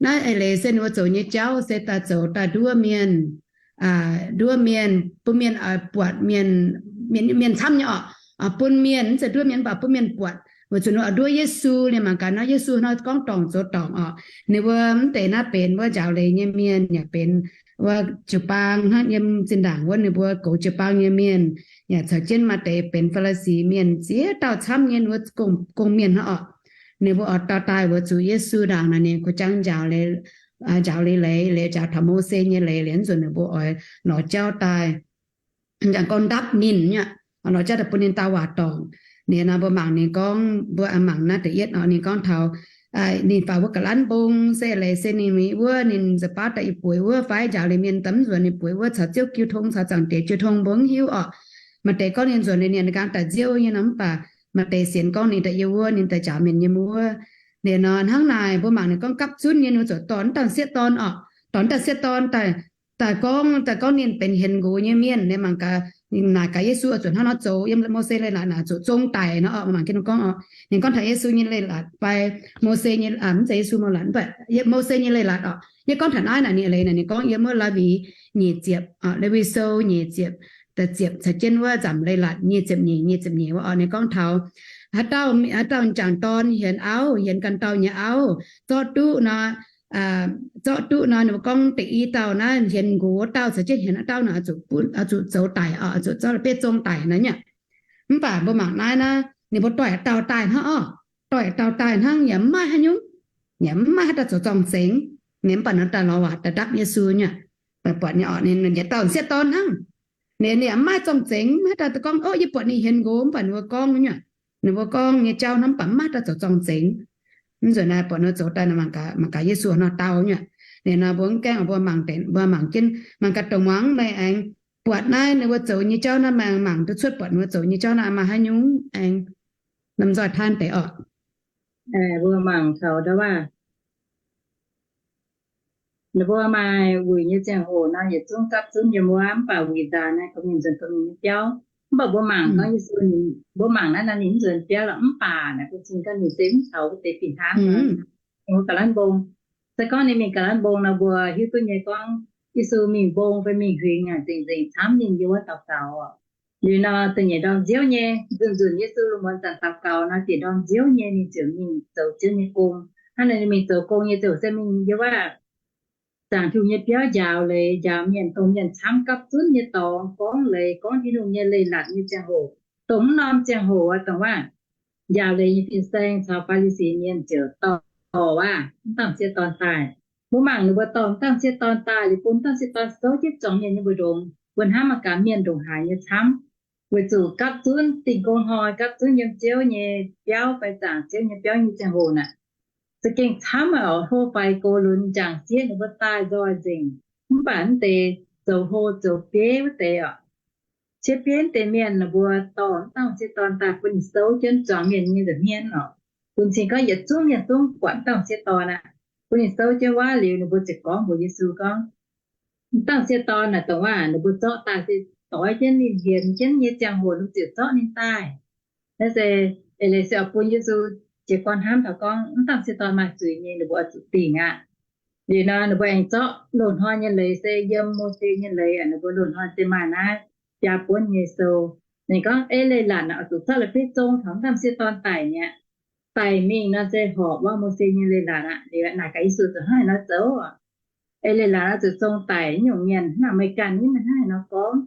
Naaiv eix leiz se ninh mbuo zoux nyei jauv se daaih zoux daaih nduov mienh, nduov mienh, bun mienh oix buatc mienh, mienh camv nyei oc, bun mienh, mv zeiz nduov mienh, mv baac bun mienh buatc, weic zuqc ninh mbuo oix nduov Yesu. Liemh mangc gaax nor, Yesu nor gorngv dorngc zoux dorngc oc. Ninh mbuo mv deix naaiv benx wuov njaaux leiz nyei mienh, yaac benx wuov jiu-baang hnangv, yiem zinh ndaangc wuov ninh mbuo goux jiu-baang nyei mienh, yaac caux jienv maaih deix benx Faa^li^si mienh, ziex dauh camv nyei wuov gong-mienh hnangv oc. Ninh mbuo oix dorh daaih weic zuqc Yesu ndaangc naaic ninh kuh jangv njaaux leiz, njaaux leiz, leiz njaaux taux Mose nyei leiz liuz, nzunc ninh mbuo oix lorz jauv daaih, jangx gorngv ndapv ninh nyei, lorz jauv daaih bun ninh dau waac dorngc. Ninh nor mbuo mangc ninh gorngv, mbuo mangc naaiv da'yietv oc, ninh gorngv taux ninh faaux wuov ga'lanv mbong se leiz se ninh mingh wuov, ninh nza'baav daaih yie bueix wuov fai njaaux leiz mienh daaih mv nzuonx, ninh bueix wuov caux Ziouv jiu tong, caux Zaangc Diex jiu tong mbong hiuv oc. Maaih deix gorngv ninh nzuonx, ninh nienx gangv daaih nziouv nyei nor, mv baac maaih deix sienx gorngv ninh daaih yiem wuov, ninh daaih njaaux mienh yiem wuov. Liuz nor hnangv naaic mbuo mangc ninh gorngv gapv zunv nyei, ninh mbuo ziouc dorh wuov dauh sieqv dorn oc, dorh wuov dauh sieqv dorn daaih, daaih gorngv, daaih gorngv ninh benx hienx nqox nyei mienh. Liuz mangc gaax, naaic gaax Yesu oix zuqc hnangv nor zoux, yiem Mose leiz-latc naaic zuqc zong daic nor oc. Mangc gaax ninh gorngv oc, ninh gorngv taux Yesu nyei leiz-latc fai Mose nyei, mv zeiz Yesu mouh latc, mv baac Mose nyei leiz-latc oc. Yie gorngv taux naaiv naaic ninh leiz naaic ninh gorngv yiem wuov Laawi nyeic ziepc, Laawi sou nyeic ziepc, da'ziepc caux jienv wuov nzamc leiz-latc nyic ziepc nyeic, nyic ziepc nyeic wuov oc, ninh gorngv taux haaix dauh, haaix dauh m'jangc dorn hienx auv, hienx ganh dauh nyei auv, zorqv duqv nor, zorqv duqv nor, ninh mbuo gorngv da'yi dauh naaiv hienx nqox wuov dauh caux jienv hienx wuov dauh naaic oix zuqc zoux daic oc, oix zuqc zorqv la'bieiv zong daic naaiv nyei. Mv baac mbuo mangc naaiv naaiv, ninh mbuo doix dauh daaih hnangv oc, doix dauh daaih hnangv, yaac mv maaih haaix nyungc, yaac mv maaih haaix dauh zoux zorng-zengx. Ninh mv baac nor daaih lorz waac daaih ndapv Yesu nyei. Buatc nyei oc, ninh yietc dauh sieqv dorn hnangv. Ninh yaac mv maaih zorng-zengx, mv maaih haaix dauh gorngv, O, yie buatc ninh hienx nqox, mv baac ninh mbuo gorngv nyei, ninh mbuo gorngv nyei jauv hnangv, mv baac mv maaih haaix dauh zoux zorng-zengx. Mv nzunc naaiv buatc ninh mbuo zoux daaih nor, mangc gaax Yesu nor dau nyei. Liuz nor mbuo mv gaengh, mbuo mangc deix, mbuo mangc jienv, mangc gaax dongh muangx meih aengx buatc naaiv ninh mbuo zoux nyei jauv naaiv, mangc, mangc duqv cuotv buatc ninh mbuo zoux nyei jauv naaiv maaih haaix nyungc aengx lomh nzoih tanh deix oc. Mbuo mangc taux ndau waac, ninh mbuo maaih wuic nyei ziangh hoc nor, yietc zungv gapv zunv yiem wuov, mv baac wuic nzaanx naaiv gorngv mingh nzuonx dorh mingh nyei biauv. Mv baac mbuo mangc gorngv Yesu, mbuo mangc naaiv nor ninh mv nzuonx biauv lorqc, mv baac naaic bun cing gorngv ninh se mv taux wuov deix fih hnangv nor, mingh wuov ga'lanv mbong. Se gorngv ninh mingh ga'lanv mbong nor, mbuo hiuv duqv nyei gorngv Yesu mingh mbong fai mingh huingx aac, nzengc nzengc camv ninh yiem wuov daux gaux oc. Liuz nor, da'nyeic ndorm nziouv nyei, nzunc nzunc Yesu lungh muonz zanc daux gaux nor, da'nyeic ndorm nziouv nyei ninh ziouc mingh zoux Ziouv nyei gong. Hnangv naaic ninh mingh zoux gong nyei ziouc se mingh yiem wuov Zaangc Tin-Hungh nyei biauv njaaux leiz, njaaux mienh, dongh mienh camv gapv zunv nyei dorngx, gorngv leiz, gorngv Tin-Hungh nyei leiz-latc nyei ziangh hoc. Dongh mv norm ziangh hoc aqv, dongh waac njaaux leiz nyei fin-saeng caux Faa^li^si mienh ziouc dorh waac mv dauh m'sieqv dorn daaih. Mbuo mangc ninh mbuo dorh mv dauh m'sieqv dorn daaih liuz, bun mv dauh m'sieqv dorn souv jienv zuangx mienh nyei mbu'ndongx, mbuo hnamv mangc gaax mienh ndongc haaix nyei camv. Weic zuqc gapv zunv dingh gong hnoi, gapv zunv yiem Ziouv nyei biauv fai zaangc Ziouv nyei biauv nyei ziangh hoc naaic, za'gengh camv oc. Hlo faix gox lunx njang sieqv ninh mbuo daaih nzoih nzengc. Mv baac mv deix zoux hlo zoux bieiv wuov deix oc, qiex bieiv deix mienh ninh mbuo dorh mv dauh m'sieqv dorn daaih bun ninh souv jienv zuangx mienh nyei nza'hmien oc. Bun cing gorngv yietc zungv mienh zungv buatc mv dauh m'sieqv dorn aqv. Bun ninh souv jienv wuov liuz, ninh mbuo ziouc gorngv mbuox Yesu gorngv, mv dauh m'sieqv dorn naaic dongh waac ninh mbuo zorqv daaih se doix jienv ninh hienx jienv nyei ziangh hoc ninh ziouc zorqv ninh daaih. Naaiv se eix leiz se oix bun Yesu jiez gorn hnamv taux gorngv mv dauh m'sieqv dorn maaih zuiz nyei, ninh mbuo oix zuqc dingc aqv. Liuz nor ninh mbuo aengx zorqv loz-hnoi nyei leiz se yiem Mose nyei leiz, ninh mbuo loz-hnoi se maaih naaiv biaa buonv nyei sou. Ninh gorngv ei leiz-latc naaic oix zuqc zorqv la'bieiv zong taux mv dauh m'sieqv dorn daic mi'aqv. Daic mingh nor se horpc wuov Mose nyei leiz-latc aqv. Liuz naaic gaax Yesu zuqc hnangv haaix nor zoux. Ei leiz-latc oix zuqc zong daic nyungc mienh, hnangv American nyei hnangv haaix nor gorngv.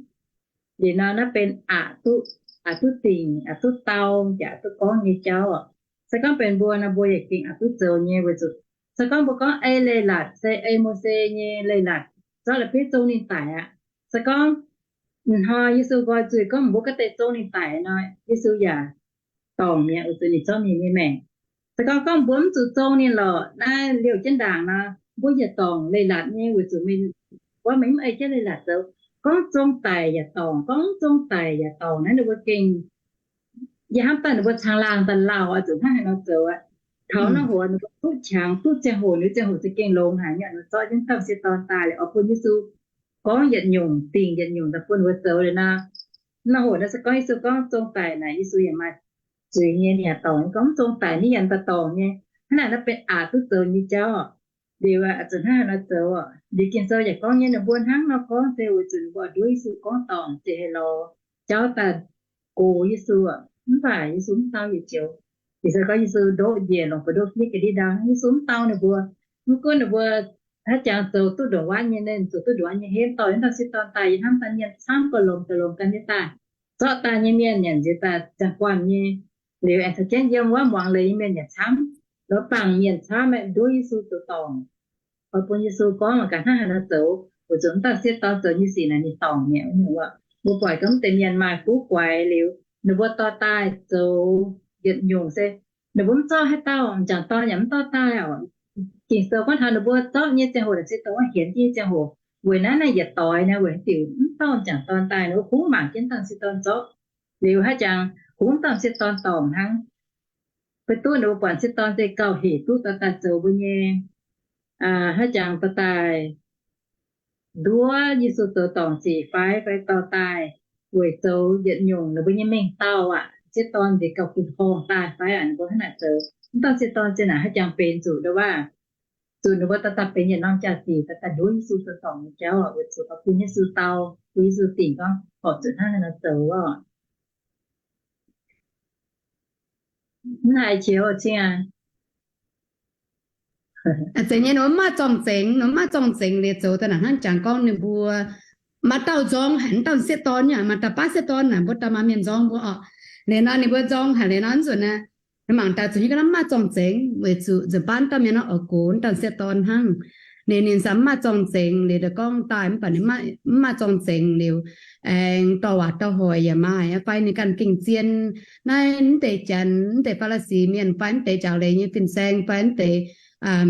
Liuz nor naaiv benx aqc duqv, aqc duqv dingc, aqc duqv dau, yaac aqc duqv gorngv nyei jauv oc. Se gorngv benx mbuo nor, mbuo yaac gengh aqc duqv zoux nyei weic zuqc se gorngv mbuo gorngv ei leiz-latc se ei Mose nyei leiz-latc zorqv la'bieiv zong ninh daic aqv. Se gorngv hnoi Yesu nqoi zuiz gorngv mbuo ga'deix zong ninh daic nor, Yesu yaac dorngc mi'aqv, weic zuqc ninh zorqv mienh nyei maengc. Se gorngv gorngv mbuo mv zuqc zong ninh lorqc, naaiv liouh jienv ndaangc nor, mbuo yaac dorngc leiz-latc nyei weic zuqc meih, wuov meih mv ei jienv leiz-latc zoux. gorngv zong daic yaac dorngc, gorngv zong daic yaac dorngc naaiv ninh mbuo gengh, yie hnamv daaih ninh mbuo caangh laangh daaih lauh oix zuqc hnangv haaix nor zoux aqv. Taux naaiv hoz ninh mbuo duqv qangx duqv ziangh hoc, ninh ziangh hoc za'gengh longx haic nyei, ninh zorqv jienv dauh m'sieqv dorn daaih liuz oix bun Yesu gorngv yietc nyungc dingc yietc nyungc daaih bun ninh mbuo zoux liuz nor, naaiv hoz naaiv se gorngv Yesu gorngv zong daic naaic, Yesu yaac maaih zuiz nyei, ninh yaac dorngc nyei. Gorngv zong daic ninh yaac daaih dorngc nyei. Hnangv naaic naaiv benx aqc duqv zoux nyei jauv. Liuz zuqc hnangv haaix nor zoux oc? Liuz Ging-Sou yaac gorngv nyei, ninh mbuo hnangv nor gorngv se weic zuqc ninh mbuo oix nduov Yesu gorngv dorngc ziouc haih lorz jauv daaih gox Yesu. Mv baac Yesu mv dau yietc joux. Ging-Sou gorngv Yesu ndoqv njiec longc buoz-ndoqv fiev ga'ndiev ndau. Yesu mv dau ninh mbuo. Mv gunv ninh mbuo haaix jangx zoux duqv ndongc wuov nyei, ninh zoux duqv ndongc wuov nyei henv dorh wuov dauh m'sieqv dorn daaih, yie hnamv daaih mienh camv gauh longx gauh longx gan nyei daaih. Zorqv daaih nyei mienh nyanc nziex daaih ziangh guanh nyei. Liuz aengx caux jienv yiem wuov muangx leiz nyei mienh yaac camv. Lorz bangc mienh camv, nduov Yesu zoux dorngc. Oix bun Yesu gorngv mangc gaax hnangv haaix nor zoux, weic zuqc wuov dauh m'sieqv dorn zoux nyei sic naaic ninh dorngc mi'aqv. Mbuo buatc gorngv deix mienh maaih fuqv guaix liuz, ninh mbuo dorh daaih zoux yietc nyungc se ninh mbuo mv zorqv haaix dauh m'jangc dorn yaac mv dorh daaih oc. Ging-Sou gorngv taux ninh mbuo zorqv nyei ziangh hoc, m'sieqv dorn hienx jienv nyei ziangh hoc, weic naaiv naaic yietc doix naaic weic haaix diuc mv dorh m'jangc dorn daaih, ninh mbuo kungx mangc jienv dauh m'sieqv dorn zorqv. Liuz haaix jangx kungx dauh m'sieqv dorn dorngc hnangv. Beiv duqv ninh mbuo buatc m'sieqv dorn se gauh hec duqv dorh daaih zoux mbuo nyei, haaix jangx dorh daaih nduov Yesu zoux dorngc sic fai, fai dorh daaih weic zoux yietc nyungc ninh mbuo nyei mengh dauh aqv. M'sieqv dorn nziex gauh fun-horngh daaih fai aqv, ninh mbuo hnangv naaic zoux. Mv dauh m'sieqv dorn zinh naaic haaix jangx benx zuqc ndau wuov, zuqc ninh mbuo dorh daaih benx yietc norm jaax-sic dorh daaih nduov Yesu zoux dorngc nyei jauv oc, weic zuqc oix bun Yesu dau, bun Yesu dingc gorngv horpc zuqc hnangv haaix nor zoux oc. Mv haiz qiex cing aac. Zeiz nyei, ninh mbuo mv maaih zorng-zengx, ninh mbuo mv maaih zorng-zengx liuz zoux daaih naaic hnangv jangx gorngv ninh mbuo maaih dauh nzorng haic wuov dauh m'sieqv dorn nyei, maaih dauh baav m'sieqv dorn naaic mbuo dauh maaih mienh nzorng mbuo oc. Liuz nor ninh mbuo nzorng haic liuz nor nzunc naaic, mangc daaih zuqc nyei ga'naaiv mv maaih zorng-zengx weic zuqc nzunc baav dauh mienh nor oix gox wuov dauh m'sieqv dorn hnangv. Liuz ninh za'gengh mv maaih zorng-zengx liuz, gorngv daaih mv baac ninh mv maaih zorng-zengx liuz, aengx dorh waac dorh hoic yaac maaih, fai ninh ganh gengh zien. Naaiv mv deix janx, mv deix Faa^li^si Mienh fai mv deix njaaux leiz nyei fin-saeng fai mv deix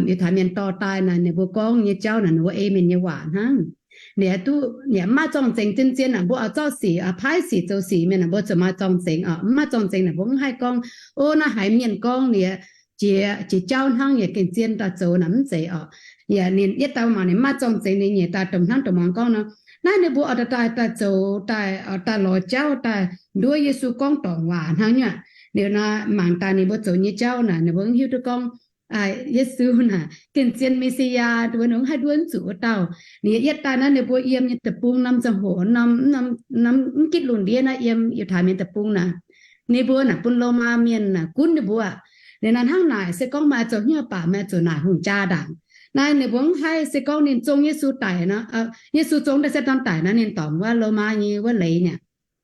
Yiutai Mienh dorh daaih naaic, ninh mbuo gorngv nyei jauv naaic ninh mbuo ei mienh nyei waac hnangv. Ninh duqv, ninh mv maaih zorng-zengx. Zien-zien naaic mbuo oix zorqv sic, paaiv sic zoux sic mienh naaic mbuo zuqc maaih zorng-zengx oc. Mv maaih zorng-zengx naaic mbuo mv haih gorngv, o, naaiv haiz mienh gorngv liuz jiex, jiex jauv hnangv yaac gengh zien daaih zoux naaic mv zeiz oc. Yaac ninh yietv daaih mangc ninh mv maaih zorng-zengx, ninh nyeic daaih domh hnangv domh muangx gorngv nor, naaiv ninh mbuo oix daaih, daaih zoux daaih, daaih lorz jauv daaih nduov Yesu gorngv dorngc waac hnangv nyei. Liuz nor mangc daaih ninh mbuo zoux nyei jauv naaic ninh mbuo mv hiuv duqv gorngv Yesu naaic gengh zien Me^si^yaa, mbuo ninh mv haih nduov zuqc wuov dauh. Ninh yietv daaih naaiv ninh mbuo yiem nyei deic-bung norm ziangh hoc, norm, mv gitv lungh ndiev naaiv yiem Yiutai Mienh deic-bung naaic, ninh mbuo naaic bun Lomaa Mienh naaic gunv ninh mbuo. Liuz nor hnangv naaic se gorngv meih oix zoux hnyouv baac meih oix zuqc naaic hungh jaa ndaangc. Naaiv ninh mbuo mv haih, se gorngv ninh zong Yesu daic nor, Yesu zong daaih m'sieqv dorn daic nor ninh dorngc wuov Lomaa nyei wuov leiz nyei.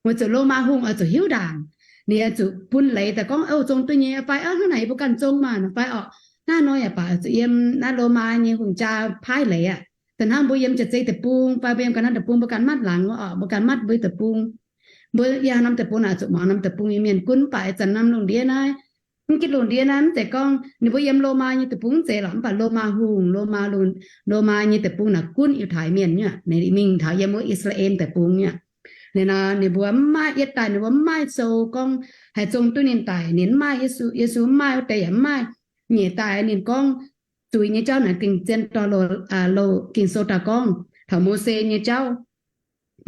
Weic zuqc Lomaa hungh oix zuqc hiuv ndaangc. Ninh oix zuqc bun leiz daaih gorngv, o, zong duqv nyei fai, hnangv naaic yie mbuo ganh zong maah fai oc. Hnangv nor yaac baac zuqc yiem naaiv Lomaa nyei hungh jaa paaiv leiz aqv. Da'hnangv mbuo yiem jaax-zinh deic-bung fai mbuo yiem ga'naaiv deic-bung mbuo ganh matv laangz wuov oc, mbuo ganh matv mbuo deic-bung. Mbuo yiem norm deic-bung naaic zuqc muangx norm deic-bung nyei mienh gunv. Mv baac ih zanc norm lungh ndiev naaiv, mv gitv lungh ndiev naaiv mv zeiz gorngv ninh mbuo yiem Lomaa nyei deic-bung mv zeiz lorqc, mv baac Lomaa hungh, Lomaa, Lomaa nyei deic-bung naaic gunv Yiutai Mienh nyei, mingh taux yiem wuov I^saa^laa^en deic-bung nyei. Liuz nor ninh mbuo mv maaih, yietv daaih ninh mbuo mv maaih sou gorngv haih zong duqv ninh daic. Ninh mv maaih, Yesu, Yesu mv maaih, wuov deix yaac mv maaih. Nyeic daaih ninh gorngv zuiz nyei jauv naaic gengh zien dorh Ging-Sou daaih gorngv taux Mose nyei jauv.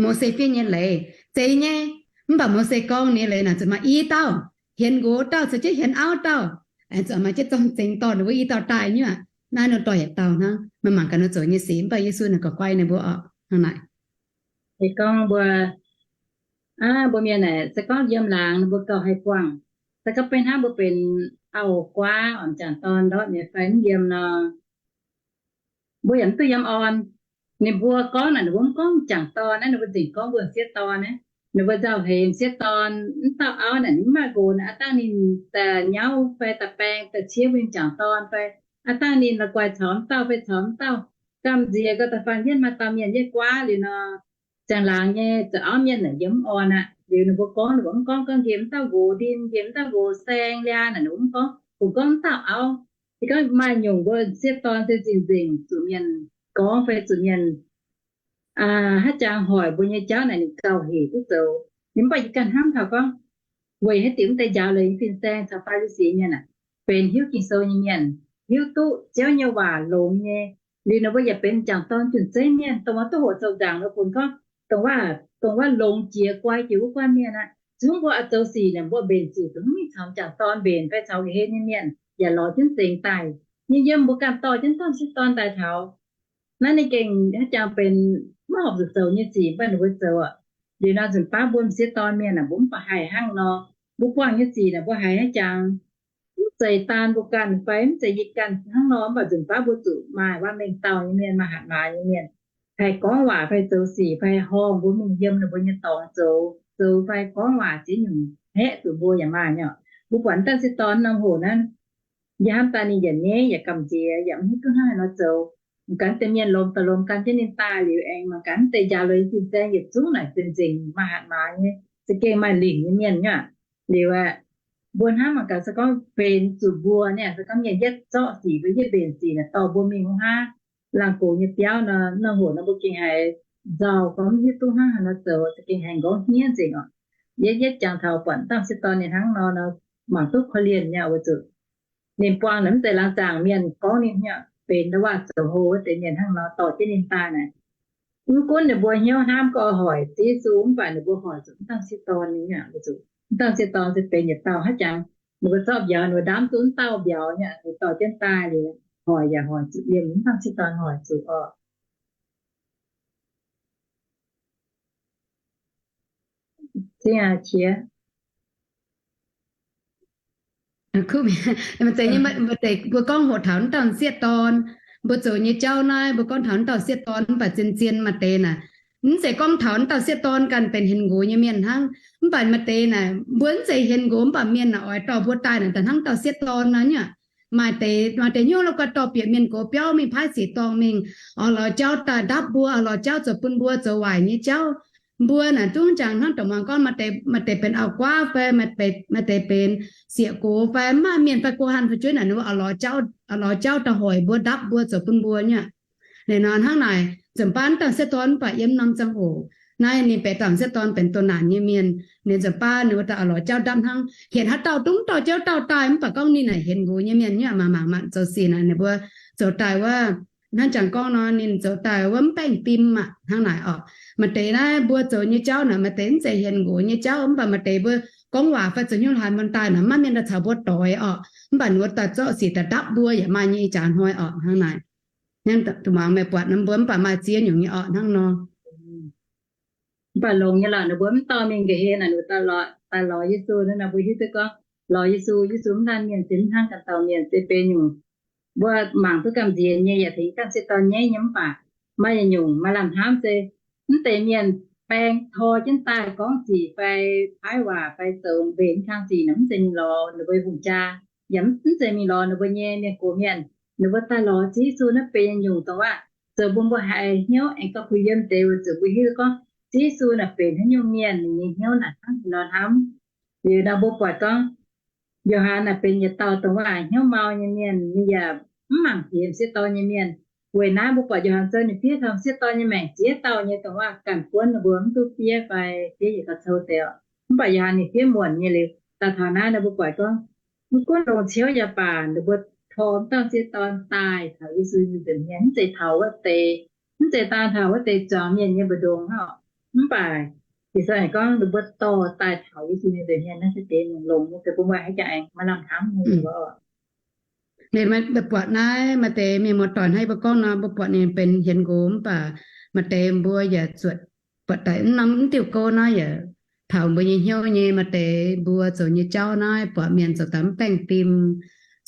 Mose fiev nyei leiz zeiz nyei, mv baac Mose gorngv ninh nyei leiz naaic zuqc maaih i dauh hienx nqox dauh caux jienv hienx auv dauh, aengx zuqc maaih jienv zorng-zengx dorh ninh mbuo i dauh daaih nyei aqv. Naaiv nor dorh yietc dauh hnangv. Meih mangc gaax nor zoux nyei sic, mv baac Yesu naaic gauh guai ninh mbuo oc. Hnangv naaic, se gorngv mbuo, aa, mbuo mienh naaic se gorngv yiem laangz ninh mbuo gauh haih buangh. Se gorngv beiv hnangv mbuo benx auv-guaav, m'jangc dorn ndortv nyei fai mv yiem nor, mbuo yaac mv duqv yiem orn. Ninh mbuo gorngv naaic ninh mbuo mv gorngv m'jangc dorn naaiv, ninh mbuo nzengc gorngv mbuo m'sieqv dorn naaiv. Ninh mbuo nzauh heix m'sieqv dorn mv dauh auv naaic, ninh mv maaih nqox naaic, aav dangh ninh daaih nyauv fai daaih baeng daaih ciev mbuo nyei m'jangc dorn fai aav dangh ninh la'guaih caux mv dauh fai caux mv dauh, gamh nziex gauh da'faanh jienv maaih dauh mienh yietv guaav liuz nor, ziangh laangz nyei zoux auv mienh naaic yiem mv orn aqv. Liuz ninh mbuo gorngv, ninh mbuo mv gorngv, gorngv nqemh mv dauh nqox ndin, nqemh mv dauh nqox saeng liaa naaic, ninh mbuo mv gorngv, kungx gorngv mv dauh auv. Se gorngv maaih nyungc mbuo m'sieqv dorn se nzengc-nzengc zuqc mienh gorngv fai zuqc mienh haaix jangx hoic mbuo nyei jauv naaic ninh gauh hec duqv zoux. Ninh mv baac yie ganh hnamv taux gorngv, weic haaix diuc mv deix njaaux leiz nyei fin-saeng caux Faa^li^si mienh aah, benx hiuv Ging-Sou nyei mienh, hiuv duqv Ziouv nyei waac longx nyei. Liuz ninh mbuo yaac benx m'jangc dorn junh zeiv mienh, dongh wuov duqv hoqc zoux nzaangc nor funx gorngv, dongh wuov, dongh wuov longx jiex guai jiex wuov guanh mienh aqv. Zungv mbuo oix zoux sic naaic mbuo mbenc sic zungv mingh caux m'jangc dorn mbenc fai caux ga'hlen nyei mienh yaac lorz jienv zengx daaih. Yiem yiem mbuo ganh dorh jienv dauh m'sieqv dorn daaih taux. Naaiv ninh gengh haaix jangx benx maiv horpc zuqc zoux nyei sic, mv baac ninh mbuo zoux aqv. Liuz nor nzunc baav mbuo m'sieqv dorn mienh aah, mbuo mv baac haih hnangv nor. Mbuo buangh nyei sic naaic mbuo haiz haaix jangx mv zeiz daan mbuo ganh fai mv zeiz yie ganh hnangv nor, mv baac nzunc baav mbuo zuqc maaih waac mengh dauh nyei mienh, maaih hatc maaz nyei mienh haih gorngv waac fai zoux sic fai horngh mbuo mingh yiem ninh mbuo nyei dorngx zoux, zoux fai gorngv waac ziex nyungc haeqv zuqc mbuo yaac maaih nyei. Mbuo buatc dauh m'sieqv dorn norm hoc naaiv, yie hnamv daaih ninh yaac nyaiv yaac gamh nziex yaac mv hiuv duqv hnangv haaix nor zoux. Mangc gaax deix mienh lomh daaih lomh gan jienv ninh daaih liuz aengx mangc gaax deix njaaux leiz fin-saeng yietc zungv naaic zenc nzengc maaih hatc maaz nyei, za'gengh maaih lingc nyei mienh nyei aqv. Liuz aeqv, mbuo hnamv mangc gaax se gorngv benx zuqc mbuo nyei, se gorngv mienh yietv zorqv sic fai yietv mbenc sic naaic dorh mbuo mingh wuov haav laangh gox nyei biauv nor, norm hoc nor mbuo gengh haiz nzauh gorngv mv hiuv duqv hnangv haaix nor zoux, za'gengh haiz nqorngv hniev nzengc oc. Yie yietv jangx taux buatc dauh m'sieqv dorn ninh hnangv nor nor, mangc duqv korv-lienh nyei oc. Weic zuqc ninh buangh naaic mv zeiz laangz zaangc mienh gorngv ninh nyei, benx ndau waac zoux hlo wuov deix mienh hnangv nor dorh jienv ninh daaih naaic. Mv gunv ninh mbuo hnyouv hnamv gorngv hoic Ziouv Yesu, mv baac ninh mbuo hoic zuqc mv dauh m'sieqv dorn nyei aqv. Weic zuqc mv dauh m'sieqv dorn se benx yietc dauh haaix jangx ninh mbuo zorqv mbiauz, ninh mbuo ndaamv duqv mv dauh mbiauz nyei aqv, ninh dorh jienv daaih liuz, hoic yaac hoic zuqc yiem, mv dauh m'sieqv dorn hoic zuqc oc. Zingh qiex. Maaih deix mbuo gorngv hoqc taux wuov dauh m'sieqv dorn, mbuo zoux nyei jauv naaiv mbuo gorngv taux wuov dauh m'sieqv dorn mv baac zien-zien maaih deix naaic, mv zeiz gorngv taux wuov dauh m'sieqv dorn ganh benx hienx nqox nyei mienh hnangv. Mv baac maaih deix naaic mbuo mv zeiz hienx nqox mv baac mienh naaic oix dorh mbuo daaih naaic da'hnangv dauh m'sieqv dorn nor nyei aqv. Maaih deix, maaih deix hnyouv la'guaih dorh bieqc mienh gox biauv mingh paaiv sic dorngh mingh, oix lorz jauv daaih ndapv mbuo, oix lorz jauv zoux bun mbuo zoux waaic nyei jauv. Mbuo naaic zungv jangx hnangv dongh muangx gorngv maaih deix, maaih deix benx auv-guaav fai maaih deix benx sieqv-gox fai maaih mienh fai go han fu'jueiv naaic ninh mbuo oix lorz jauv daaih hoic mbuo, ndapv mbuo, zoux bun mbuo nyei aqv. Liuz nor hnangv naaic, nzunc baav wuov dauh m'sieqv dorn mv baac yiem norm ziangh hoc naaiv ninh benx dauh m'sieqv dorn benx doh naanc nyei mienh. Ninh nzunc baav ninh wuov dauh oix lorz jauv ndapv hnangv, hienx haaix dauh dungv dorh jauv dauh daaih, mv baac gorngv ninh naaic hienx nqox nyei mienh nyei aqv, mangc mangc mangc zoux sic naaic ninh mbuo zoux daaih wuov, hnangv jangx gorngv nor ninh zoux daaih wuov mv baengh fim aqv hnangv naaic oc. Maaih deix naaiv mbuo zoux nyei jauv naaic maaih deix mv zeiz hienx nqox nyei jauv, mv baac maaih deix mbuo gorngv waac fai zoux hnyouv hlaax mun daaih naaic maiv mienh daaih caux mbuo doix orqc, mv baac ninh wuov daaih zorqv sic daaih ndapv mbuo yaac maaih nyei ih jaax hnoi orqc hnangv naaic. Hnangv dongh muangx meih buatc nor mbuo mv baac maaih ziex nyungc nyei orqc hnangv nor. Mv baac longx nyei lorqc, ninh mbuo mv dorh mingh ga'hlen naaic, ninh mbuo daaih lorz Yesu nor, mbuo hiuv duqv gorngv lorz Yesu, Yesu mv laanh mienh, se mv hnangv ganh dauh mienh, se benx nyungc. Mbuo mangc duqv gamh nziex nyei yaac tengx ganh m'sieqv dorn nyaiv nyei, mv baac maaih yietc nyungc maaih lamh hnamv se mv deix mienh baeng tor jienv daaih gorngv sic fai paaiv waac fai zoux mbenc kang sic naaic mv zeiz mingh lorz ninh mbuo hungh jaa, yaac mv zeiz mingh lorz ninh mbuo nyei mienh gox mienh. Ninh mbuo daaih lorz Ziouv Yesu naaiv benx yietc nyungc dongh waac zoux bun mbuo haiz hnyouv aengx gauh kuh yiem deix weic zuqc mbuo hiuv gorngv Ziouv Yesu naaic benx haaix nyungc mienh, ninh nyei hnyouv naaic hnangv haaix nor hnamv. Liuz nor mbuo buatc gorngv Yo^han naaic benx yietc dauh dongh waac hnyouv mau nyei mienh, ninh yaac mv mangc piex m'sieqv dorn nyei mienh. Weic naaiv mbuo buatc Yo^han Sou ninh fiev taux m'sieqv dorn nyei maengc ziex dauh nyei dongh waac ganh buonv ninh mbuo mv duqv fiev fai fiev yietc ga'cou deix oc. Mv baac Yo^han ninh fiev muonc nyei liuz daaih taux naaiv nor mbuo buatc gorngv mv gunv longc ciouv yaac baac ninh mbuo tor mv dauh m'sieqv dorn daaih taux Yesu nyei nza'hmien, mv zeiz taux wuov deix, mv zeiz daan taux wuov deix zuangx mienh nyei mbu'ndongx hnangv oc. Mv baac Ging-Sou aengx gorngv ninh mbuo dorh daaih taux Yesu nyei nza'hmien, naaiv se deix longx nyei, se bun mbuo haiz jangx aengx maaih lamh hnamv nyei oc. Ninh mbuo buatc naaiv maaih deix mienh muoz-doic hnangv mbuo gorngv nor, mbuo buatc ninh benx hienx nqox mv baac maaih deix mbuo yaac zuotc buatc daaih mv norm mv diuh gouv naaiv yaac taux mbuo nyei hnyouv nyei. Maaih deix mbuo zoux nyei jauv naaiv buatc mienh zoux daaih mv baengh fim,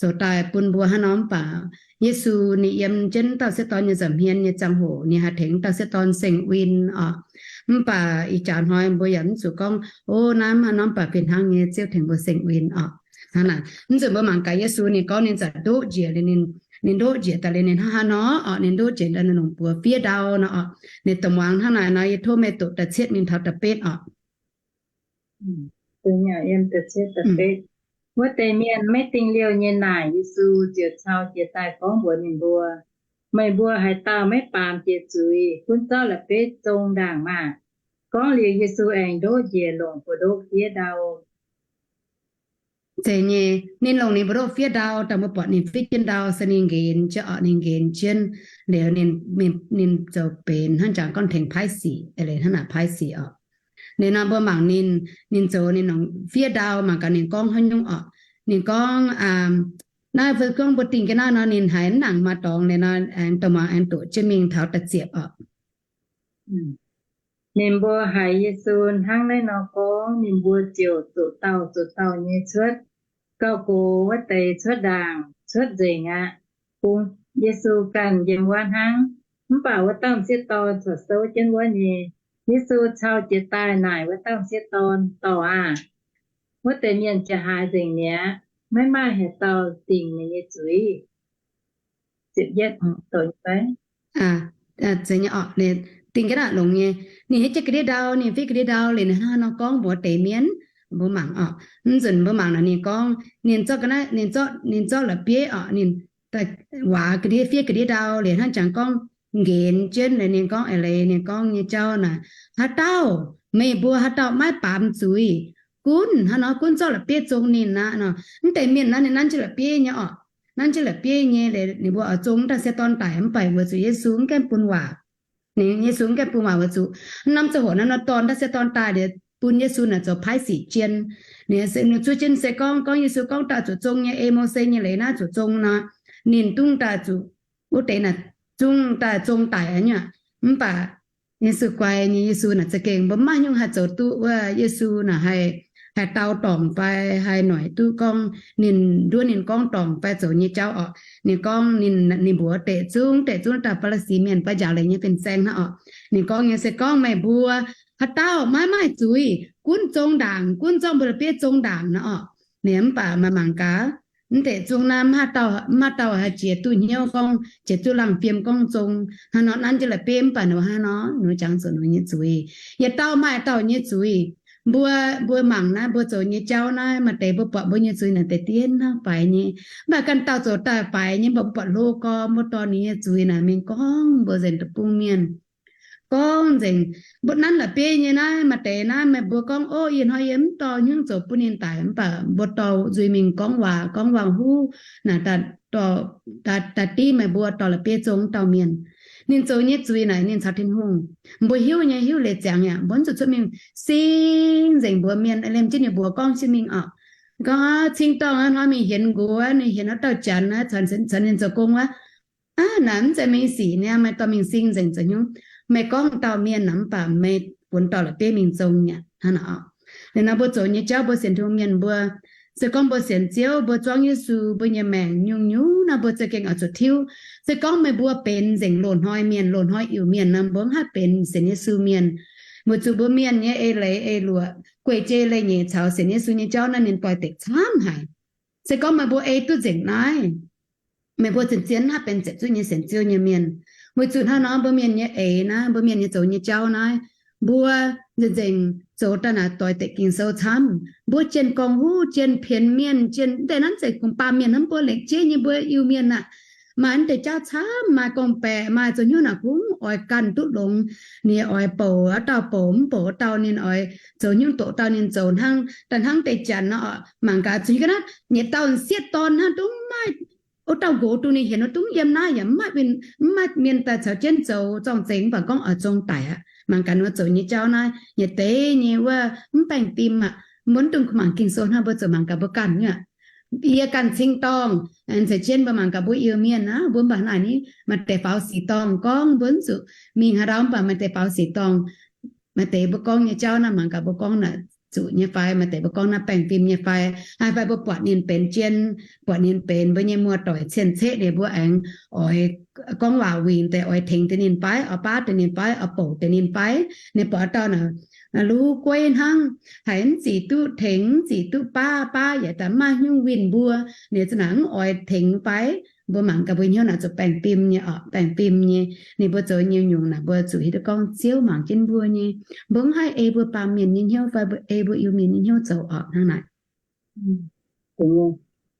zoux daaih bun mbuo hnangv nor, mv baac Yesu ninh yiem jienv dauh m'sieqv dorn nyei nza'hmien nyei ziangh hoc ninh haih tengx dauh m'sieqv dorn seng win oc. Mv baac ih jaax hnoi mbuo yaac mv zuqc gorngv, o, naaiv hnangv nor, mv baac fih hnangv nyei Ziouv tengx mbuo seng win oc. Hnangv naaic, mv zuqc mbuo mangc gaax Yesu ninh gorngv ninh zanc ndoqv njiec liuz, ninh ndoqv njiec daaih liuz ninh hnangv haaix nor oc, ninh ndoqv njiec daaih ninh longc buoz fiev ndau nor oc. Ninh dongh muangx hnangv naaic nor, yie tov meih doqc da'cietv mingh taux da'betv oc. Wuov deix mienh maiv dingh liouh nyei naaic Yesu, ziouc cau jiez daaih gorngv mbuox ninh mbuo, Meih mbuo haaix dauh maiv baamz jiex zuiz, gunv zorqv la'bieiv zong ndaangc maah! Gorngv liuz, Yesu aengx ndoqv njiec longc buoz-ndoqv fiev ndau. Zeiz nyei, ninh longc ninh buoz-ndoqv fiev ndau, daaih mbuo buatc ninh fiev jienv ndau se ninh nqenx jienv orqc, ninh nqenx jienv liuz, ninh zoux benx hnangv jangx gorngv tengx paaiv sic, hnangv naaic paaiv sic orqc. Liuz nor mbuo mangc ninh, ninh zoux ninh longc fiev ndau, mangc gaax ninh gorngv haaix nyungc orqc. Ninh gorngv, naaiv gorngv mbuo dingh jienv naaiv nor, ninh haiz mv nangc maaih dorngx. Liuz nor aengx dongh muangx aengx doqc jienv mingh taux da'ziepc orqc. Ninh mbuo haiz Yesu hnangv naaiv nor gorngv, ninh mbuo ziouc zuqc dauh zuqc dauh nyei cuotv, gauh gox wuov deix cuotv ndaangc, cuotv nzengc aqv. Bungx Yesu ganh yiem wuov hnangv. Mv baac wuov dauh m'sieqv dorn corc souv jienv wuov nyei. Yesu cau jiez daaih naaic wuov dauh m'sieqv dorn, Dorc aah! Wuov deix mienh jaax-haaix nzengc mi'aqv. Maiv maaih haaix dauh dingc meih nyei zuiz. Dingc jienv longx nyei. Ninh hietv jienv ga'ndiev ndau, ninh fiev ga'ndiev ndau liuz, ninh hnangv haaix nor gorngv mbuox deix mienh? Mbuo mangc orqc. Mv nzunc mbuo mangc naaic ninh gorngv, ninh zorqv, ninh zorqv, ninh zorqv la'bieiv orqc, ninh waac ga'ndiev, fiev ga'ndiev ndau liuz hnangv jangx gorngv nqenx jienv liuz, ninh gorngv eix leiz ninh gorngv nyei jauv naaic, Haaix dauh, meih mbuo haaix dauh maiv baamz zuiz, gunv hnangv nor gunv zorqv la'bieiv zong ninh aqv nor. Mv deix mienh naaiv ninh nanv jienv la'bieiv nyei orqc. Nanv jienv la'bieiv nyei, ninh mbuo oix zong wuov dauh m'sieqv dorn daic, mv baac weic zuqc Yesu mv gaengh bun waac. Ninh, Yesu mv gaengh bun waac weic zuqc norm ziangh hoc naaiv nor dorh wuov dauh m'sieqv dorn daaih liuz bun Yesu naaic zoux paaiv sic jien. Ninh zuov jienv se gorngv, gorngv Yesu gorngv daaih zuqc zong nyei, ei Mose nyei leiz naaiv zuqc zong nor, ninh dungv daaih zuqc wuov deix naaic zungv daaih zong daic aqv nyei. Mv baac Yesu guai nyei, Yesu naaic za'gengh mbuo mv maaih nyungc haih zoux duqv wuov Yesu naaic haih, haih dau dorngc fai haih noic duqv gorngv ninh nduov ninh gorngv dorngc fai zoux nyei jauv orqc. Ninh gorngv ninh, ninh mbuox deix zungv, deix zungv dauh Faa^li^si mienh, baav njaaux leiz nyei fin-saeng naaiv orqc. Ninh gorngv nyei se gorngv meih mbuo haaix dauh maiv maaih zuiz, gunv zong ndaangc, gunv zorqv mbuo la'bieiv zong ndaangc naaiv orqc. Ninh mv baac maaih mangc gaax, mv deix zungv naaiv mv haaix dauh, mv haaix dauh haih jiex duqv hnyouv gorngv, jiex duqv laangh fiem gorngv zong. Hnangv nor nanv jienv la'bieiv mv baac ninh hnangv nor, ninh jangx zuqc ninh nyei zuiz. Yietc dauh maaih dauh nyei zuiz. Mbuo, mbuo mangc naaiv, mbuo zoux nyei jauv naaiv, maaih deix mbuo buatc mbuo nyei zuiz naaic deix dien hnangv faix nyei. Mv baac ganh dauh zoux daaih faix nyei, mv baac mbuo buatc hlo gorx, mbuo dorh ninh nyei zuiz naaic mingh gorngv mbuox nzengc deic-bung mienh. Gorngv nzengc, mbuo nanv la'bieiv nyei naaiv, maaih deix naaiv meih mbuo gorngv, Ov, ih hnoi yie mv dorh hnyouv zoux bun ninh daic, mv baac mbuo dorh nzuih mingh gorngv waac, gorngv waac-huv naaic, daaih div meih mbuo dorh la'bieiv zong dauh mienh. Ninh zoux nyei zuiz naaic ninh caux Tin-Hungh, mbuo hiuv nyei, hiuv leiz ziangx yaac mbuo mv zuqc cuotv mingh sing nzengc mbuox mienh, liemh jienv ninh mbuox gorngv jienv mingh orqc. Gorngv, Cing-dorngh hnoi mingh hienx nqox, ninh hienx wuov dauh janx, caux ninh zoux gong wuov. Aav, naaic mv zeiz mingh sic niaa, meih dorh mingh sing nzengc zoux hnyouv. Meih gorngv dauh mienh naaic mv baac meih funx dorh la'bieiv mingh zong yaac hnangv naaic orqc. Liuz nor mbuo zoux nyei jauv mbuo sienx Tin-Hungh mienh mbuo, se gorngv mbuo sienx Ziouv, mbuo zuangv Yesu, mbuo nyei maengc nyungc-nyungc naaiv mbuo za'gengh oix zuqc tiuv. Se gorngv meih mbuo benx nzengc loz-hnoi mienh, loz-hnoi Iu-Mienh nor, mbuo mv haih benx sienx Yesu mienh. Weic zuqc mbuo mienh nyei eix leiz eix luoqc, guei-jei leiz-nyeic caux sienx Yesu nyei jauv naaiv ninh doix-dekc camv haic. Se gorngv meih mbuo ei duqv nzengc naaiv, meih mbuo zien-zien mv haih benx ziepc zuoqv nyei sienx Ziouv nyei mienh. Weic zuqc hnangv nor mbuo mienh nyei eix naaiv, mbuo mienh nyei zoux nyei jauv naaiv, mbuo nzengc-nzengc zoux daaih naaic doix-dekc Ging-Sou camv. Mbuo jienh gorngv huv, jienh pienx mienh, jienh mv deix nanv zeic kungx baamh mienh hnangv mbuo lengc jeiv nyei mbuo Iu-Mienh aqv. Maaih mv deix jauv camv, maaih gorngv-baeqc, maaih zoux hnyouv naaic kungx oix ganh duqv longx. Ninh oix bouc wuov dauh bouc, mv bouc wuov dauh ninh oix zoux hnyouv doqc dauh ninh zoux hnangv, daaih hnangv deix janx nor orqc. Mangc gaax zuqc ga'naaiv yietc dauh sieqv dorn hnangv dungv maaih wuov dauh nqox duqv ninh hienx wuov dungv yiem naaiv yaac mv maaih, mv maaih mienh daaih caux jienv zoux zorng-zengx mv baac gorngv oix zong daic aqv. Mangc gaax wuov zoux nyei jauv naaiv yietc deix nyei wuov mv baengh fim aqv. Mbuo mv dungx mangc Ging-Sou hnangv, mbuo zoux mangc gaax mbuo ganh nyei aqv. Yie ganh cing-dorngh, ceix jienv mbuo mangc gaax mbuo Iu-Mienh aqv, mbuo mv baac naaic ni maaih deix faaux sic dorngh gorngv mbuo mv zuqc mingh haaix ndau, mv baac maaih deix faaux sic dorngh, maaih deix mbuo gorngv nyei jauv naaiv mangc gaax mbuo gorngv naaic zuqc nyei fai, maaih deix mbuo gorngv naaiv baengh fim nyei fai, hnangv fai mbuo buatc ninh benx jien, buatc ninh benx mbuo nyei muoz-doic cien-ceqv ninh mbuo aengx oix gorngv waac wingc deix oix tengx deix ninh fai, oix baav deix ninh fai, oix bouc deix ninh fai. Ninh buatc dauh naaic lu gueiv hnangv, haiz mv zic duqv tengx, mv zic duqv baav, baav yaac daaih mv maaih hnyouv winh mbuo, ninh za'naaic mv oix tengx fai. Mbuo mangc gaax mbuo hnyouv naaic zuqc baengh fim nyei orqc, baengh fim nyei. Ninh mbuo zoux nyei nyungc naaic mbuo zuqc hiuv duqv gorngv Ziouv mangc jienv mbuo nyei. Mbuo mv haih ei mbuo baamh mienh nyei hnyouv fai mbuo ei mbuo Iu-Mienh nyei hnyouv zoux orqc hnangv naaic.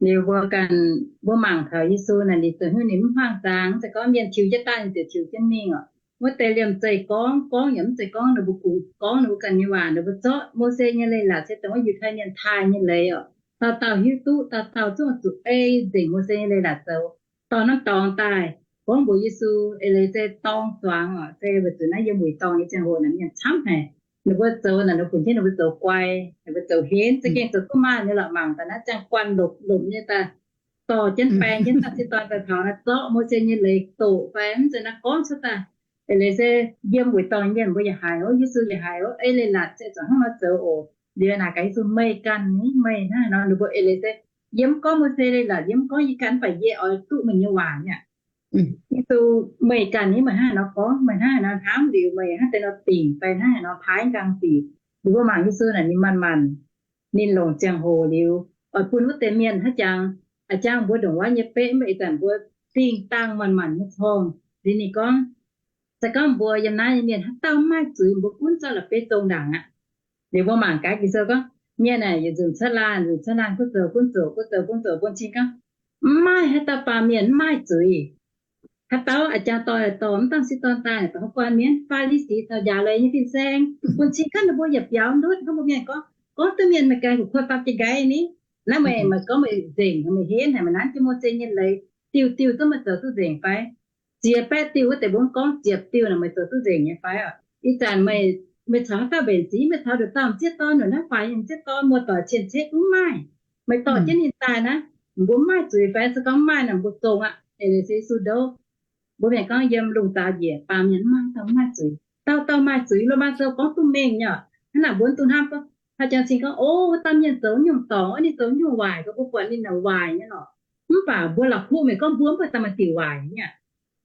Liuz mbuo ganh, mbuo mangc taux Yesu naaic, ninh ziouc hiuv ninh mv huaang zaang, mv zeiz gorngv mienh tiux jienv daaih ninh ziouc tiux jienv mingh oc. Wuov deix liemh zeih gorngv, gorngv yaac mv zeiz gorngv ninh mbuo kungx gorngv ninh mbuo ganh nyei waac, ninh mbuo zorqv Mose nyei leiz-latc se dongh wuov Yiutai mienh taaih nyei leiz oc. Dauh dauh hiuv duqv, dauh dauh zungv zuqc ei nzengc Mose nyei leiz-latc zoux. Dorh norm dorngx daaih gorngv mbuox Yesu, eix leiz se dorng zuangx oc, se weic zuqc naaiv yiem wuic dorngh nyei ziangh hoc naaic mienh camv haic. Ninh mbuo zoux naaic, ninh funx jienv ninh mbuo zoux guai, ninh mbuo zoux henv, za'gengh zoux duqv maaih nyei lorqc. Mangc gaax naaiv ziangh guanh lopc-lopc nyei daaih, dorh jienv baeng jienv daaih, se dorh daaih taux naaiv zorqv Mose nyei leiz doqc fai mv zeiz naaiv gorngv cuotv daaih. Eix leiz se yiem wuic dorngh mienh mbuo yaac haiz oc, Yesu yaac haiz oc, ei leiz-latc se zuangx hnangv nor zoux oc. Liuz naaic gaax Yesu, meih ganh ni, meih hnangv haaix nor? Ninh mbuo eix leiz se, yie mv gorngv Mose leiz-latc, yie mv gorngv, yie ganh mv baac yie oix duqv meih nyei waac mi'aqv. Yesu, meih ganh ni, meih hnangv haaix nor gorngv, meih hnangv haaix nor hnamv, liuz meih hnangv deix nor dingc fai hnangv haaix nor paaiv nqaang sic. Liuz mbuo mangc Yesu naaic ninh manc-manc, ninh longc ziangh hoc liuz oix bun wuov deix mienh haaix jangx, a'jangv mbuo ndongc wuov nyei beqv, mv baac ih zanc mbuo dingh dangh manc-manc nyei corng. Liuz ninh gorngv, se gorngv mbuo yiem naaiv nyei mienh haaix dauh mv maaih zuiz, mbuo gunv zorqv la'bieiv zong ndaangc aqv. Liuz mbuo mangc gaax Ging-Sou gorngv, mienh aah, yietc nzunc cuotv laanh, nzunc cuotv laanh, gunv zoux gunv zoux, gunv zoux gunv zoux, bun cing gorngv, mv maaih haaix dauh baamh mienh mv maaih zuiz. Haaix dauh a'jangv dorh dorh mv dangh sieqv dorn daaih, dorh guanh mienh, Faa^li^si caux njaaux leiz nyei fin-saeng, bun cing gorngv ninh mbuo yietc biaux ndutv hnangv mbuo mienh gorngv, gorngv duqv mienh meih ganh gu'kuotv bapv jienv nqaiv ni. Naaiv meih, meih gorngv meih nzengc, meih henv haic, meih nanv jienv Mose nyei leiz, diuh diuh zungv meih zoux duqv nzengc fai? Ziex baeqv diuh wuov deix mbuo mv gorngv, ziepc diuh naaic meih zoux duqv nzengc nyei fai oc? Ih zanc meih, meih caux haaix dauh mbenc sieqv, meih caux nduqc dauh m'sieqv dorn, nduqc naaiv faix nyei m'sieqv dorn, muoz-doic cien-ceqv mv maaih, meih dorh jienv ninh daaih naaiv, mbuo mv maaih zuiz fai? Se gorngv mv maaih naaic mbuo zong aqv. Eix leiz se Yesu ndo. Mbuo mienh gorngv yiem lungh zaaux njiec baamh mienh mv maaih dauh mv maaih zuiz. Dauh dauh maaih zuiz, loz-hnoi zoux gorngv duqv mengh nyei. Hnangv naaic mbuo mv dungx hnamv gorngv haaix jangx cing gorngv, o, wuov dauh mienh zoux nyungc dorngc, o, ninh zoux nyungc waaic, gorngv mbuo buatc ninh naaic waaic nyei lorqc. Mv baac mbuo la'kuqv mingh gorngv mbuo mv baac daaih maaih diuc waaic nyei.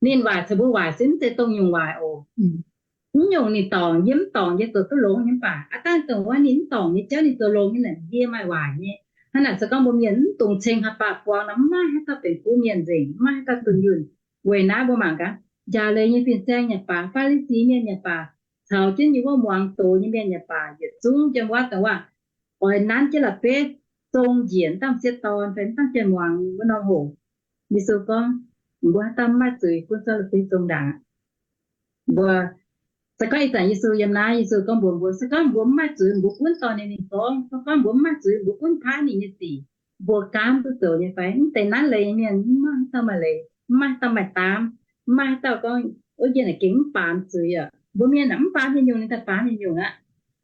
Ninh waaic caux mbuo waaic se mv zeiz dongh nyungc waaic oc. Mv nyungc ninh dorngc, yie mv dorngc, yie zoux duqv longx nyei. Mv baac aav dangh dongh wuov ninh mv dorngc nyei jauv ninh zoux longx nyei naaic, yie maaih waaic nyei. Hnangv naaic se gorngv mbuo mienh mv dungx ceng haaix baac buangh nor, mv maaih haaix dauh benx kuv mienh nzengc, mv maaih haaix dauh dunh yunh. Weic naaiv mbuo mangc gaax, njaaux leiz nyei fin-saeng yaac baac, Faa^li^si mienh yaac baac, caux jienv yie wuov muangx doz nyei mienh yaac baac, yietc zungv yiem wuov dongh waac oix nanv jienv la'bieiv zong njiec mv dangh sieqv dorn fai mv dangh jien muangx wuov norm hoc. Yesu gorngv, mbuo haaix dauh mv maaih zuiz gunv zorqv la'bieiv zong ndaangc. Mbuo, se gorngv ih zanc Yesu yiem naaiv, Yesu gorngv mbuox mbuo, se gorngv mbuo mv maaih zuiz, mbuo gunv dorh ninh mingh gorngv. Se gorngv mbuo mv maaih zuiz, mbuo gunv paaiv ninh nyei sic, mbuo gaamv duqv zoux nyei fai? Mv deix nanv leiz nyei mienh mv maaih haaix dauh maaih leiz, mv maaih haaix dauh maaih daamv, mv maaih haaix dauh gorngv, ov, yie naaic gengh mv baamz zuiz aqv. Mbuo mienh aah, mv baamz haaix nyungc ninh daaih baamz haaix nyungc aqv.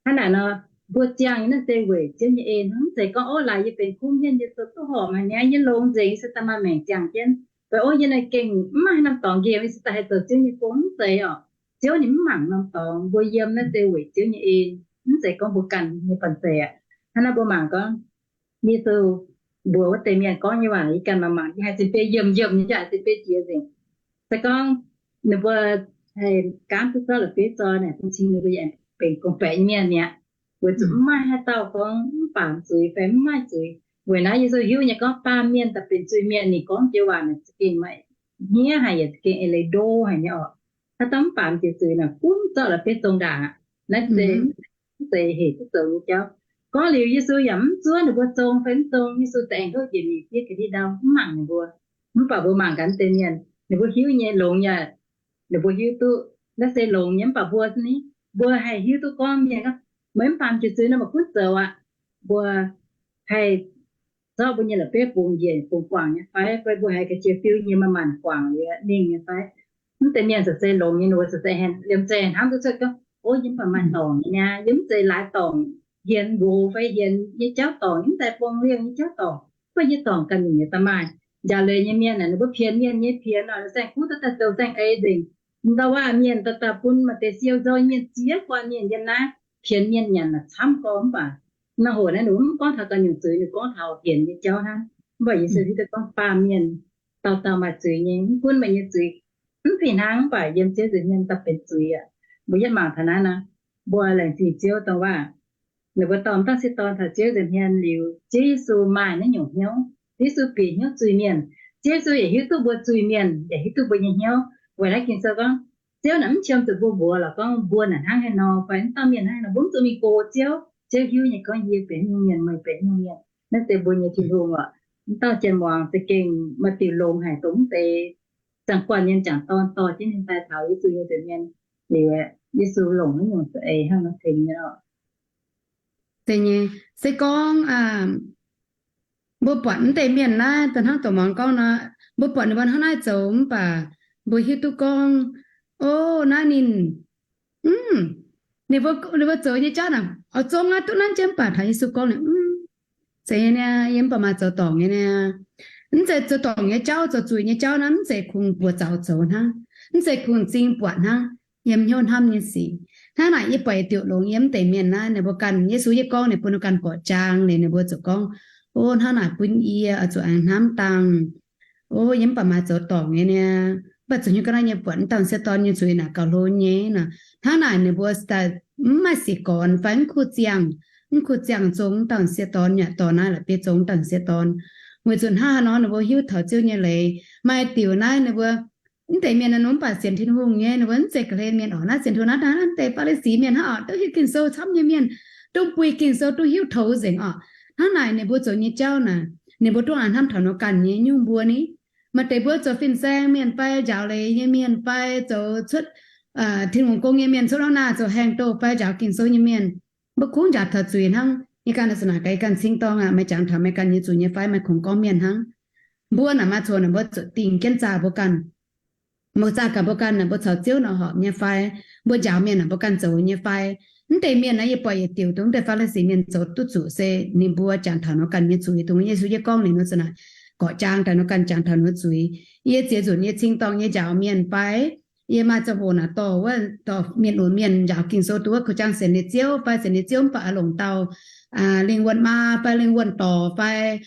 Hnangv naaic nor, mbuo ziangh nyei naaiv se weic Ziouv nyei en, mv zeiz gorngv, ov, laaix yie benx kuv mienh, yie zoux duqv horpc haic mi'aqv, yie longx nzengc, yie se daaih maaih maengc ziangh jienv. Fai ov, yie naaiv gengh mv maaih norm dorngx nqemh, yie se daaih haih zoux Ziouv nyei gong, mv zeiz oc. Ziouv ninh mv mangc norm dorngx. Mbuo yiem naaiv se weic Ziouv nyei en, mv zeiz gorngv mbuo ganh nyei banh zeic aqv. Hnangv naaiv mbuo mangc gorngv, Yesu mbuox wuov deix mienh gorngv nyei waac, yie ganh mangc mangc, yie haiz zinh biei yiemh yiemh nyei, yie haiz zinh biei jiex nzengc. Se gorngv ninh mbuo haih gaamv duqv zorqv la'bieiv zong naaic, bun cing ninh mbuo yaac benx gorngv-baeqc nyei mienh mi'aqv. Weic zuqc mv maaih haaix dauh gorngv mv baamz zuiz fai mv maaih zuiz. Weic naaiv Yesu hiuv nyei gorngv baamh mienh daaih benx zuiz-mienh, ninh gorngv joux waac naaic za'gengh maaih hniev haic, yaac za'gengh eix leiz ndo haic nyei oc. Haaix dauh mv baamz jiex zuiz naaic, gunv zorqv la'bieiv zong ndaangc aqv. Naaiv se, mv zeiz hec duqv zoux nyei jauv. Gorngv liuz Yesu yaac mv zuov ninh mbuo zong fai mv zong. Yesu da'aengx hopv njiec mingh fiev ga'ndiev ndau, mv mangc ninh mbuo. Mv baac mbuo mangc gaax mv deix mienh, ninh mbuo hiuv nyei longx yaac, ninh mbuo hiuv duqv naaiv se longx nyei. Mv baac mbuo ni, mbuo haih hiuv duqv gorngv mienh gorngv, meih mv baamz jiex zuiz nor, meih gunv zoux aqv. Mbuo haih zorqv mbuo nyei la'bieiv bungx njiec bungx guangc nyei fai? Fai mbuo haih ga'jiex fiu nyei manc-manc guangc liuz mingh nyei fai? Mv deix mienh za'gengh longx nyei, ninh mbuo za'gengh liemh zeih hnamv duqv cuotv gorngv, ov, yie mv baac maaih dorngc nyei niaa, yie mv zeiz laaix dorngc, hienx nqox fai hienx nyei jauv dorngc, yie mv zeiz buangh liangh nyei jauv dorngc, mv baac yie dorngc ganh nyungc nyei daaih maaih. Njaaux leiz nyei mienh aah, ninh mbuo pienx mienh nyei pienx nor, saeng-kuv daaih zoux saeng-eix nzengc. Ndau wuov mienh daaih daaih bun maaih deix siou nzou nyei mienh ziex guanh mienh yiem naaiv pienx mienh nyanc naaic camv gorx. Mv baac naaiv hoc naaiv ninh mv gorngv taux ganh nyungc zuiz, ninh gorngv taux hienx nyei jauv hnangv. Mv baac Yesu hiuv duqv gorngv baamh mienh dauh dauh maaih zuiz nyei, mv gunv meih nyei zuiz mv fih hnangv, mv baac yiem Ziouv nza'hmien daaih benx zuiz aqv. Mbuo yietv mangc taux naaiv nor, mbuo laengz zingh Ziouv dongh waac, ninh mbuo dorh m'dauh sieqv dorn taux Ziouv nza'hmien liuz, Ziouv Yesu maaih naaiv nyungc hnyouv. Yesu bieqc hnyouv zuiz-mienh. Ziouv Yesu yaac hiuv duqv mbuo zuiz-mienh, yaac hiuv duqv mbuo nyei hnyouv. Weic naaiv Ging-Sou gorngv, Ziouv naaic mv qiemx zuqc mbuo mbuox lorqc gorngv mbuo naaic hnangv haaix nor fai mv dauh mienh hnangv haaix nor. Mbuo mv zuqc mingh gox Ziouv. Ziouv hiuv nyei gorngv yie benx haaix nyungc mienh, meih benx haaix nyungc mienh. Naaiv se mbuo nyei Tin-Hungh oc. M'dauh jien muangx za'gengh maaih diuc longx haic dongh mv deix zaangc guanh nyei m'jangc dorn dorh jienv ninh daaih taux Yesu nyei nza'hmien. Liuz Yesu longc naaiv nyungc za'eix hnangv nor tengx nyei lorqc. Zeiz nyei, se gorngv mbuo buatc mv deix mienh naaiv, da'hnangv doqc muangx gorngv nor, mbuo buatc ninh mbuo hnangv naaiv zoux mv baac mbuo hiuv duqv gorngv, o, naaiv ninh, ninh mbuo zoux nyei jauv naaic oix zong aqv, duqv nanv jienv mv baac taux Yesu gorngv ninh, zeiz nyei niaa, yie mv baac maaih zoux dorngc nyei niaa. Mv zeiz zoux dorngc nyei jauv, zoux zuiz nyei jauv naaiv mv zeiz kungx buoz zaux zoux hnangv, mv zeiz kungx m'zing buatc hnangv, yiem hnyouv hnamv nyei sic. Hnangv naaic yie buatc yietc diuc longx yiem mv deix mienh naaiv, ninh mbuo ganh, Yesu yie gorngv ninh bun ninh ganh borqc jaang liuz ninh mbuo ziouc gorngv, o, hnangv naaic bun yie oix zuqc aengx hnamv dangh. O, yie mv baac maaih zoux dorngc nyei niaa, mv baac zuqc hnyouv ga'naaiv nyei buatc mv dauh m'sieqv dorn nyei zuiz naaic gauh hlo nyei nor. Hnangv naaic ninh mbuo mv maaih sic gornx fai mv kuh ziangh, mv kuh ziangh zong mv dauh m'sieqv dorn, yaac dorh naaiv la'bieiv zong mv dauh m'sieqv dorn. Weic zuqc hnangv haaix nor ninh mbuo hiuv taux Ziouv nyei leiz. Maaih diuc naaiv ninh mbuo mv deix mienh naaiv, ninh mv baac sienx Tin-Hungh nyei, ninh mbuo mv zeiz ga'hlen mienh oc. Naaiv sienx Tin-Hungh naaiv, naaiv deix Faa^li^si Mienh hnangv oc, duqv hiuv Ging-Sou camv nyei mienh, duqv buih Ging-Sou, duqv hiuv toux nzengc oc. Hnangv naaic ninh mbuo zoux nyei jauv naaic, ninh mbuo duqv a'hnamv taux ninh mbuo ganh nyei nyungc mbuo ni. Maaih deix mbuo zoux fin-saeng mienh fai njaaux leiz nyei mienh fai zoux cuotv Tin-Hungh gong nyei mienh, cuotv norm naah zoux haengh douh fai njaaux Ging-Sou nyei mienh, mbuo kungx njaaux taux zuiz hnangv. Yie ganh naaic zanc naaic gaax yie ganh cing-dorngh aqv, meih jangx taux meih ganh nyei zuiz nyei fai? Meih kungx gorngv mienh hnangv. Mbuo naaic maaih coc naaic mbuo zuqc dingc jienv zaah mbuo ganh. Mbuo zaah gaax mbuo ganh naaic, mbuo caux Ziouv naaic horpc nyei fai? Mbuo njaaux mienh naaic mbuo ganh zoux nyei fai? Mv deix mienh naaiv yie buatc yietc diuc dongh mv deix Faa^li^si Mienh zoux duqv zuqc se ninh mbuo jangx taux ninh mbuo ganh nyei zuiz, dongh Yesu yie gorngv ninh mbuo zanc naaic gorqv jaang daaih ninh mbuo ganh jangx taux ninh mbuo zuiz. Yie ziex nzunc yie cing-dorngh yie njaaux mienh fai? Yie maaih ziangh hoc naaic dorh wuov, dorh mienh lunx mienh njaaux Ging-Sou, dongh wuov kuh jaang sienx nyei Ziouv fai sienx nyei Ziouv mv baac longc dauh lingh wuonh maa fai lingh wuonh dorc fai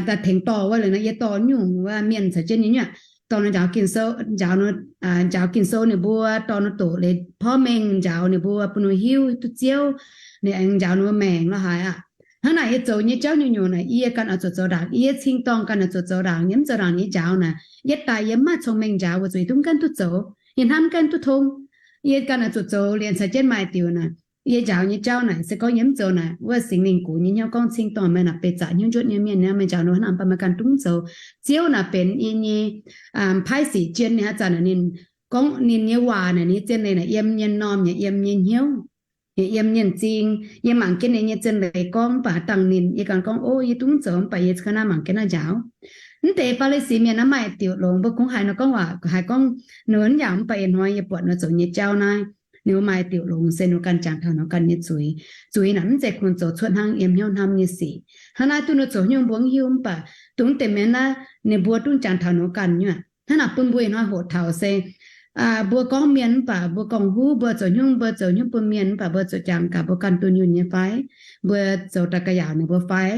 daaih tengx dorh wuov liuz nor, yie dorh nyungc wuov mienh caux jienv nyei nyuoqc dorh nor njaaux Ging-Sou, njaaux nor, njaaux Ging-Sou ninh mbuo, dorh nor doqc leiz porv mengh njaaux ninh mbuo, bun ninh hiuv duqv Ziouv, ninh aengx njaaux ninh mbuo maengc lorh haaix aqv. Hnangv naaic yie zoux nyei jauv nyungc-nyungc naaic yie ganh oix zuqc zoux ndaangc, yie cing-dorngh ganh oix zuqc zoux ndaangc, yie mv zoux ndaangc yie njaaux naaic, yie daaih yie mv maaih cong-mengh njaaux, weic zuqc yie dungx ganh duqv zoux, yie hnamv ganh duqv tong. Yie ganh oix zuqc zoux liemh caux jienv maaih diuc naaic. Yie njaaux nyei jauv naaic se gorngv yie mv zoux naaic, wuov Singx Lingh gox nyei hnyouv gorngv cing-dorngh meih naaic benx zaqc hnyouv njuotv nyei mienh, meih njaaux ninh hnangv naaic mv baac meih ganh dungx zoux. Ziouv naaic benx yie nyei paaiv sic jien nyei haaix zanc naaic ninh gorngv ninh nyei waac naaic, ninh zien leiz naaic yiem nyei m'normh yaac yiem nyei hnyouv, yaac yiem nyei m'zing. Yie mangc jienv ninh nyei zien leiz gorngv mv baac dangh ninh, yie ganh gorngv, o, yie dungx zoux, mv baac yie ga'naaiv mangc jienv naaiv njaaux. Mv deix Faa^li^si Mienh naaiv maaih diuc longx, mbuo kungx haiz ninh gorngv waac, haiz gorngv ninh mv njaaux, mv baac ih hnoi yie buatc ninh zoux nyei jauv naaiv, ninh maaih diuc longx se ninh ganh jangx taux ninh ganh nyei zuiz. Zuiz naaic mv zeiz kungx zoux cuotv hnangv yiem hnyouv hnamv nyei sic. Hnangv naaiv duqv ninh zoux nyungc mbuo mv hiuv, mv baac dongh mv deix mienh naaiv ninh mbuo duqv jangx taux ninh ganh nyuoqc. Hnangv naaic bun mbuo ih hnoi hoqc taux se mbuo gorngv mienh mv baac mbuo gorngv-huv, mbuo zoux nyungc, mbuo zoux nyungc bun mienh mv baac mbuo zuqc jangx gaax mbuo ganh dunh yunh nyei fai? Mbuo zoux daaih ga'yaauc ninh mbuo fai?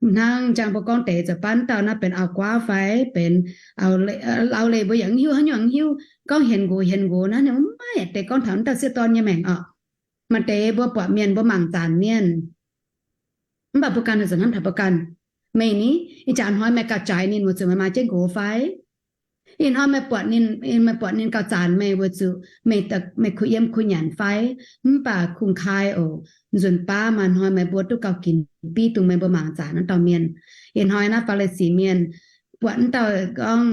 Hnangv jangx mbuo gorngv deix zoux baav dauh naaiv benx auv-guaav fai benx auv-leih, mbuo yaac mv hiuv, haaix nyungc mv hiuv. Gorngv hienx nqox, hienx nqox naaiv ninh mbuo mv maaih deix gorngv taux wuov dauh sieqv dorn nyei maengc oc. Maaih deix mbuo buatc mienh mbuo mangc zanc mienh, mv baac mbuo ganh zuqc hnamv taux mbuo ganh, meih ni, ih jaax hnoi meih gauh jaaix ninh weic zuqc meih maaih jienv nqox fai? Ih hnoi meih buatc ninh, meih buatc ninh gauh zanc meih weic zuqc meih, meih kuh yiem kuh nyanc fai? Mv baac kungx kai oc. Nzunc baav maaih hnoi meih mbuo duqv gauh ginx biv dongh meih mbuo mangc zanc wuov dauh mienh. Ih hnoi naaiv Faa^li^si Mienh buatc wuov dauh gorngv,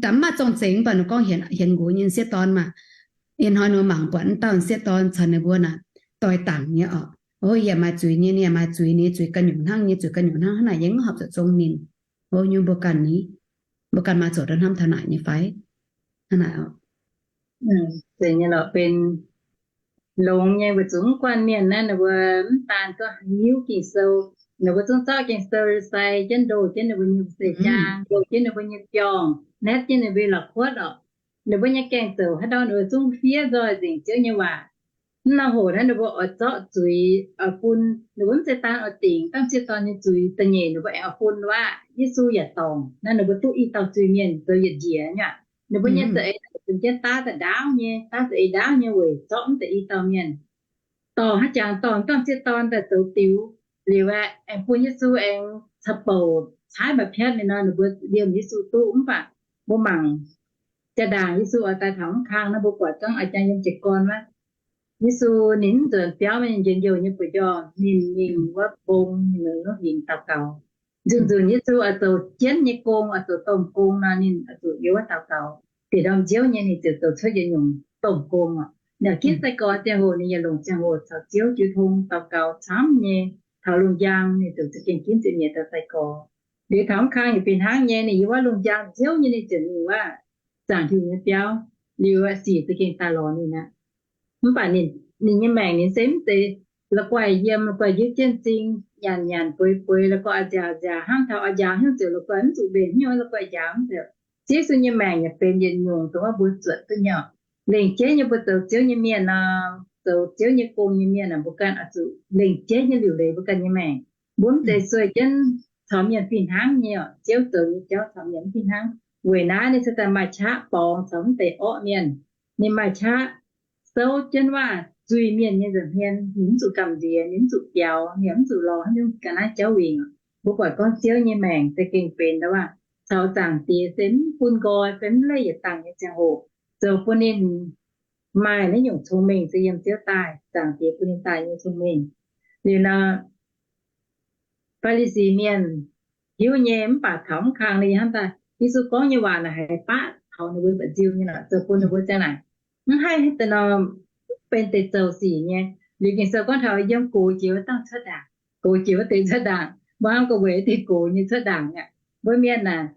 mv maaih zorng-zengx, mv baac ninh gorngv hienx nqox nyei sieqv dorn maah. Ih hnoi ninh mangc buatc wuov dauh sieqv dorn caux ninh mbuo naaic doix dangc nyei oc. O, yie maaih zuiz nyei, ninh maaih zuiz, ninh zuiz ganh nyungc hnangv, yie zuiz ganh nyungc hnangv, hnangv naaic yie mv horpc zuqc zong ninh. O, nyungc mbuo ganh ni, mbuo ganh maaih zuqc hnamv taux naaic nyei fai? Hnangv naaic oc. Zeiz nyei lorqc, benx longx nyei weic zuqc mv guanh mienh naaiv ninh mbuo mv daan duqv hiuv Ging-Sou, ninh mbuo zungv zorqv Ging-Sou sai jienv ndoh jienv ninh mbuo nyei seix jaang, ndoh jienv ninh mbuo nyei biorngh, naetv jienv ninh mbuo nyei la'kuotv oc. Ninh mbuo nyei gaengh zoux haaix dauh ninh mbuo zungv fiev nzoih nzengc Ziouv nyei waac. Mv norm hoc naaiv ninh mbuo oix zorqv zuiz oix bun, ninh mbuo mv zeiz daan oix dingc dauh sieqv dorn nyei zuiz, da'nyeic ninh mbuo aengx oix bun waac Yesu yaac dorngc. Naaiv ninh mbuo duqv i dauh zuiz-mienh zoux yietc njiec nyei aqv. Ninh mbuo nyei za'eix naaic benx jienv daav da'ndaauv nyei, daav za'eix ndaauv nyei weic zorqv mv deix i dauh mienh. Dorh haaix jangx dorh dauh sieqv dorn daaih zoux diux liuz aeqv, aengx bun Yesu aengx caux bouc caaiv mba'piatv mingh nor, ninh mbuo liemh Yesu duqv. Mv baac mbuo mangc jaa-ndaangc Yesu oix daaih taux mv kang naaiv, mbuo buatc zungv oix jangx yiem jiez gorn wuov. Yesu ninh mv nzuonx biauv, mv njien-youh nyei buoz-njormh, ninh mingh wuov mbong, ninh mingh wuov hingx daux gaux. Nzunc-nzunc Yesu oix zoux jienv nyei gong, oix zoux domh gong nor, ninh oix zuqc yiem wuov daux gaux. Bieqc ndorm nziouv nyei ninh ziouc zoux cuotv yietc nyungc domh gong oc. Ninh ginv sai-gorx ziangh hoc, ninh yietc longc ziangh hoc caux Ziouv jiu tong daux gaux camv nyei, taux lungh njang ninh ziouc za'gengh ginv ziepc nyeic dauh sai-gorx. Liuz taux mv kang yaac fih hnangv nyei, ninh yiem wuov lungh njang nziouv nyei ninh ziouc mingh wuov zaangc Tin-Hungh nyei biauv. Liuz sic za'gengh daaih lorz ninh aqv. Mv baac ninh nyei maengc ninh se mv zeiz la'guaih yiem, la'guaih njiec jienv m'zing, nyanc nyanc bueix bueix, la'guaih nziaauc nziaauc hnangv, taux oix njaaux hnyouv ziouc la'guaih mv zuqc mbenc hnyouv, la'guaih njaaux mv zeiz. Ziouv Yesu nyei maengc yaac benx yietc nyungc dongh wuov mbuo zuotc duqv nyei oc. Lengc jeiv nyei mbuo zoux Ziouv nyei mienh nor, zoux Ziouv nyei gong nyei mienh aah, mbuo ganh oix zuqc lengc jeiv nyei liuc leiz mbuo ganh nyei maengc. Mbuo mv zeiz sueih jienv caux mienh fih hnangv nyei oc. Ziouv zoux nyei jauv caux mienh mv fih hnangv. Weic naaiv ninh se daaih maaih qaqv borngz caux mv deix orqv mienh. Ninh maaih qaqv souv jienv waac zuiz mienh nyei nza'hmien. Ninh mv zuqc gamh nziex, ninh mv zuqc biaux, ninh mv zuqc lorz haaix nyungc ga'naaiv jauv wingc. Mbuo buatc gorngv Ziouv nyei maengc se gengh benx ndau waac caux Zaangc Diex se mv bun nqoi fai mv leih yietc dangh nyei ziangh hoc, zoux bun ninh maaih naaiv nyungc cong-mengh se yiem Ziouv daaih. Zaangc Diex bun ninh daaih nyei cong-mengh. Liuz nor, Faa^li^si mienh hiuv nyei, mv baac taux mv kang ninh hnamv daaih Yesu gorngv nyei waac naaic haiz baqv taux ninh mbuo buatc nziu nyei lorqc, zoux bun ninh mbuo ziang naaic, mv haih deix nor, mv benx deix zoux sic nyei. Liuz Ging-Sou gorngv taux yiem gox jiex wuov dangh cuotv ndaangc, gox jiex wuov deix cuotv ndaangc, mbuo hnamv gorngv weic deix gox nyei cuotv ndaangc aqv. Mbuo mienh naaic,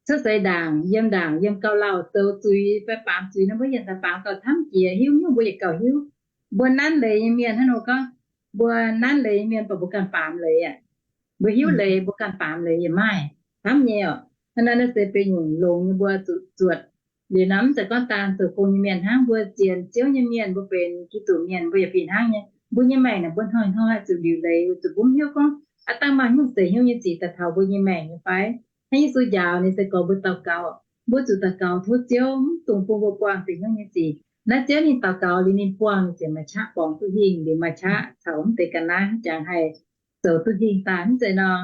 cuotv seix ndaangc, yiem ndaangc, yiem gauh lauh zoux zuiz fai baamz zuiz nor, mbuo yaac daaih baamz gauh camv jiex, hiuv nyungc mbuo yaac gauh hiuv. Mbuo nanv leiz nyei mienh hnangv nor gorngv, mbuo nanv leiz nyei mienh baac mbuo ganh baamz leiz aqv. Mbuo hiuv leiz mbuo ganh baamz leiz yaac maaih camv nyei oc. Hnangv naaiv naaiv se benx nyungc longx nyei mbuo zuqc zuotc. Liuz nor mv zeiz gorngv daan zoux gong nyei mienh hnangv, mbuo sienx Ziouv nyei mienh, mbuo benx Giduc mienh, mbuo yaac fih hnangv nyei. Mbuo nyei maengc naaic mbuo hnoi-hnoi zuqc liuc leiz, zuqc mbuo mv hiuv gorngv aav dangh maaih nyungc zeiz hnyouv nyei sic daaih taux mbuo nyei maengc nyei fai? Hnangv Yesu njaaux ninh se gorx mbuo daux gaux, mbuo zuqc daux gaux tov Ziouv mv dungx bun mbuo buangh zeiz hnyouv nyei sic. Naaiv Ziouv ninh daux gaux liuz ninh buangh ninh ziouc maaih qaqv borngz duqv hingh, liuz maaih qaqv caux mv deix ga'naaiv jangx haih zoux duqv hingh daaih. Mv zeiz nor,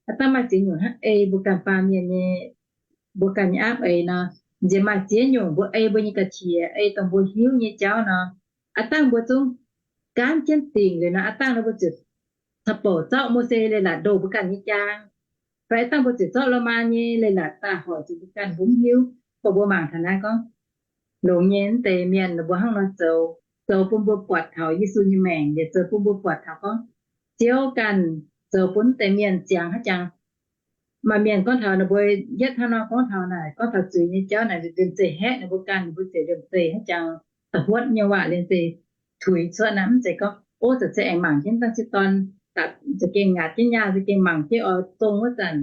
aav dangh maaih ziex nyungc hnangv ei mbuo ganh baamh mienh nyei, mbuo ganh nyei aapv eix nor, nziex maaih ziex nyungc mbuo ei mbuo nyei ga'qiex, ei dongh mbuo hiuv nyei jauv nor, aav dangh mbuo zungv gaanv jienv dingc liuz nor, aav dangh nor mbuo ziouc caux bouc zorqv Mose leiz-latc ndoh mbuo ganh nyei jaang. Fai aav dangh mbuo ziouc zorqv Lomaa nyei leiz-latc daaih hoic zuqc mbuo ganh mbuo mv hiuv. Gorngv mbuo mangc taux naaiv gorngv, longx nyei mv deix mienh mbuo hnangv nor zoux, zoux bun mbuo buatc taux Yesu nyei maengc, yaac zoux bun mbuo buatc taux gorngv Ziouv ganh zoux bun mv deix mienh ziangx haaix jangx. Maaih mienh gorngv taux ninh mbuo yietv hnangv nor gorngv taux naaic, gorngv taux zuiz nyei jauv naaic, liemh zeih haeqv ninh mbuo ganh, ninh mbuo ziouc liemh zeih haaix jangx da'huotv nyei waac liemh zeih tuix cuotv naaic. Mv zeiz gorngv, ov, za'gengh aengx mangc jienv dangh se dorn, za'gengh ngaatc jienv nyaah, za'gengh mangc jienv oix zong wuov zanc,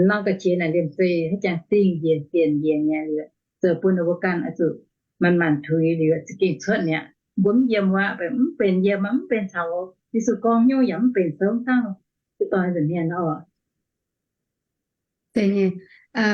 norm ga'qiex naaic liemh zeih haaix jangx dingh njiec sienc njiec mi'aqv. Liuz zoux bun ninh mbuo ganh oix zuqc manc-manc tuix liuz za'gengh cuotv mi'aqv. Mbuo mv yiem wuov, mv benx yiem, mv benx caux Yesu gorngv hnyouv yaac mv benx souv dangh se dorn nza'hmien oc.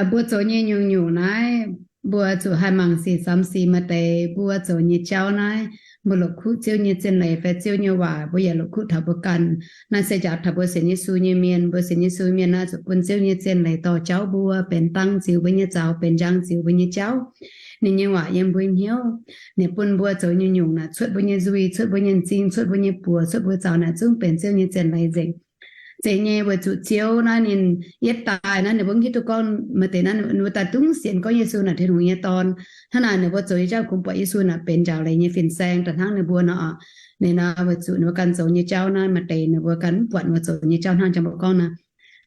Mbuo zoux nyei nyungc-nyungc naaiv, mbuo zuqc haih mangc sic samx sic maaih deix mbuo zoux nyei jauv naaiv, mbuo longc kuv Ziouv nyei zien leiz fai Ziouv nyei waac, mbuo yaac longc kuv taux mbuo ganh. Naaiv se njaaux taux mbuo sienx Yesu nyei mienh. Mbuo sienx Yesu mienh naaiv zuqc bun Ziouv nyei zien leiz dorh jauv mbuo, benx dang ziux mbuo nyei zaux, benx njang ziux mbuo nyei jauv. Ninh nyei waac yiem mbuo hnyouv. Ninh bun mbuo zoux nyei nyungc naaic cuotv mbuo nyei nzuih, cuotv mbuo nyei m'zing, cuotv mbuo nyei buoz, cuotv mbuo zaux naaic zungv benx Ziouv nyei zien leiz nzengc. Zeiz nyei weic zuqc Ziouv naaiv ninh yietv daaih naaiv ninh mbuo mv hiuv duqv gorngv maaih deix naaiv ninh mbuo daaih dungv sienx gorngv Yesu naaic Tin-Hungh nyei Dorn. Hnangv naaic ninh mbuo zoux nyei jauv kungx buatc Yesu naaic benx njaaux leiz nyei fin-saeng daaih hnangv ninh mbuo nor. Ninh naaiv weic zuqc ninh mbuo ganh zoux nyei jauv naaiv maaih deix ninh mbuo ganh mv buatc ninh mbuo zoux nyei jauv hnangv jangx mbuo gorngv naaiv.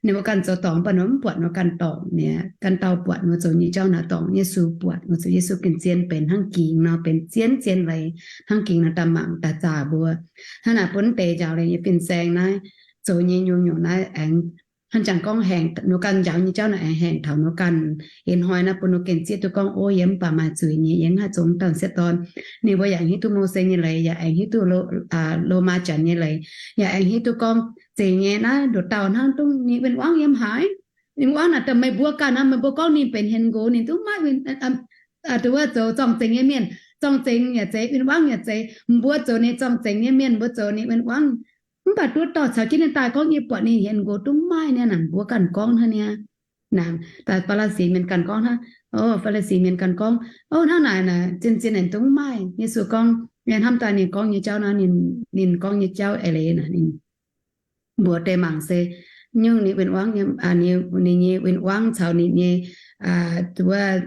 Ninh mbuo ganh zoux dorngc mv baac ninh mbuo mv buatc ninh mbuo ganh dorngc mi'aqv. Ganh dauh buatc ninh mbuo zoux nyei jauv naaic dorngc, Yesu buatc ninh mbuo zoux, Yesu gengh zien benx hnangv gingx nor, benx zien zien leiz hnangv gengh nor daaih mangc daaih zaah mbuo. Hnangv naaic bun deix njaaux leiz nyei fin-saeng naaiv zoux nyei nyungc-nyungc naaiv aengx hnangv jangx gorngv haengh ninh mbuo ganh njaaux nyei jauv naaic aengx haengh taux ninh mbuo ganh. Ih hnoi naaiv bun ninh mbuo gengh zieqv duqv gorngv, ov, yie mv baac maaih zuiz nyei, yie mv haih zong dauh m'sieqv dorn. Ninh mbuo yaac aengx hiuv duqv Mose nyei leiz, yaac aengx hiuv duqv Lo, Lomaa Janx nyei leiz, yaac aengx hiuv duqv gorngv zeiz nyei naaiv nduqc dauh hnangv dongh ninh win-wangv yiem haaix. Ninh win-wangv naaic daaih meih mbuo ganh naaiv, meih mbuo gorngv ninh benx hienx nqox, ninh zungv maiv win, wuov zoux zorng-zengx nyei mienh. Zorng-zengx yaac zeiz, win-wangv yaac zeiz, mbuo zoux ninh zorng-zengx nyei mienh, mbuo zoux ninh win-wangv. Mv baac duqv dauh caux jienv ninh daaih gorngv yie buatc ninh hienx nqox dongh maiv nyei naaic, mbuo ganh gorngv hnangv nyei. Naaic, Faa^li^si mienh ganh gorngv hnangv, o, Faa^li^si mienh ganh gorngv, o, hnangv naaic naaic zien-zien naaic dongh maiv. Yesu gorngv, yie hnamv daaih ninh gorngv nyei jauv naaiv, ninh gorngv nyei jauv eix leiz naaic ninh mbuox deix mangc se, nyungc ninh win-wangv, ninh nyei win-wangv caux ninh nyei wuov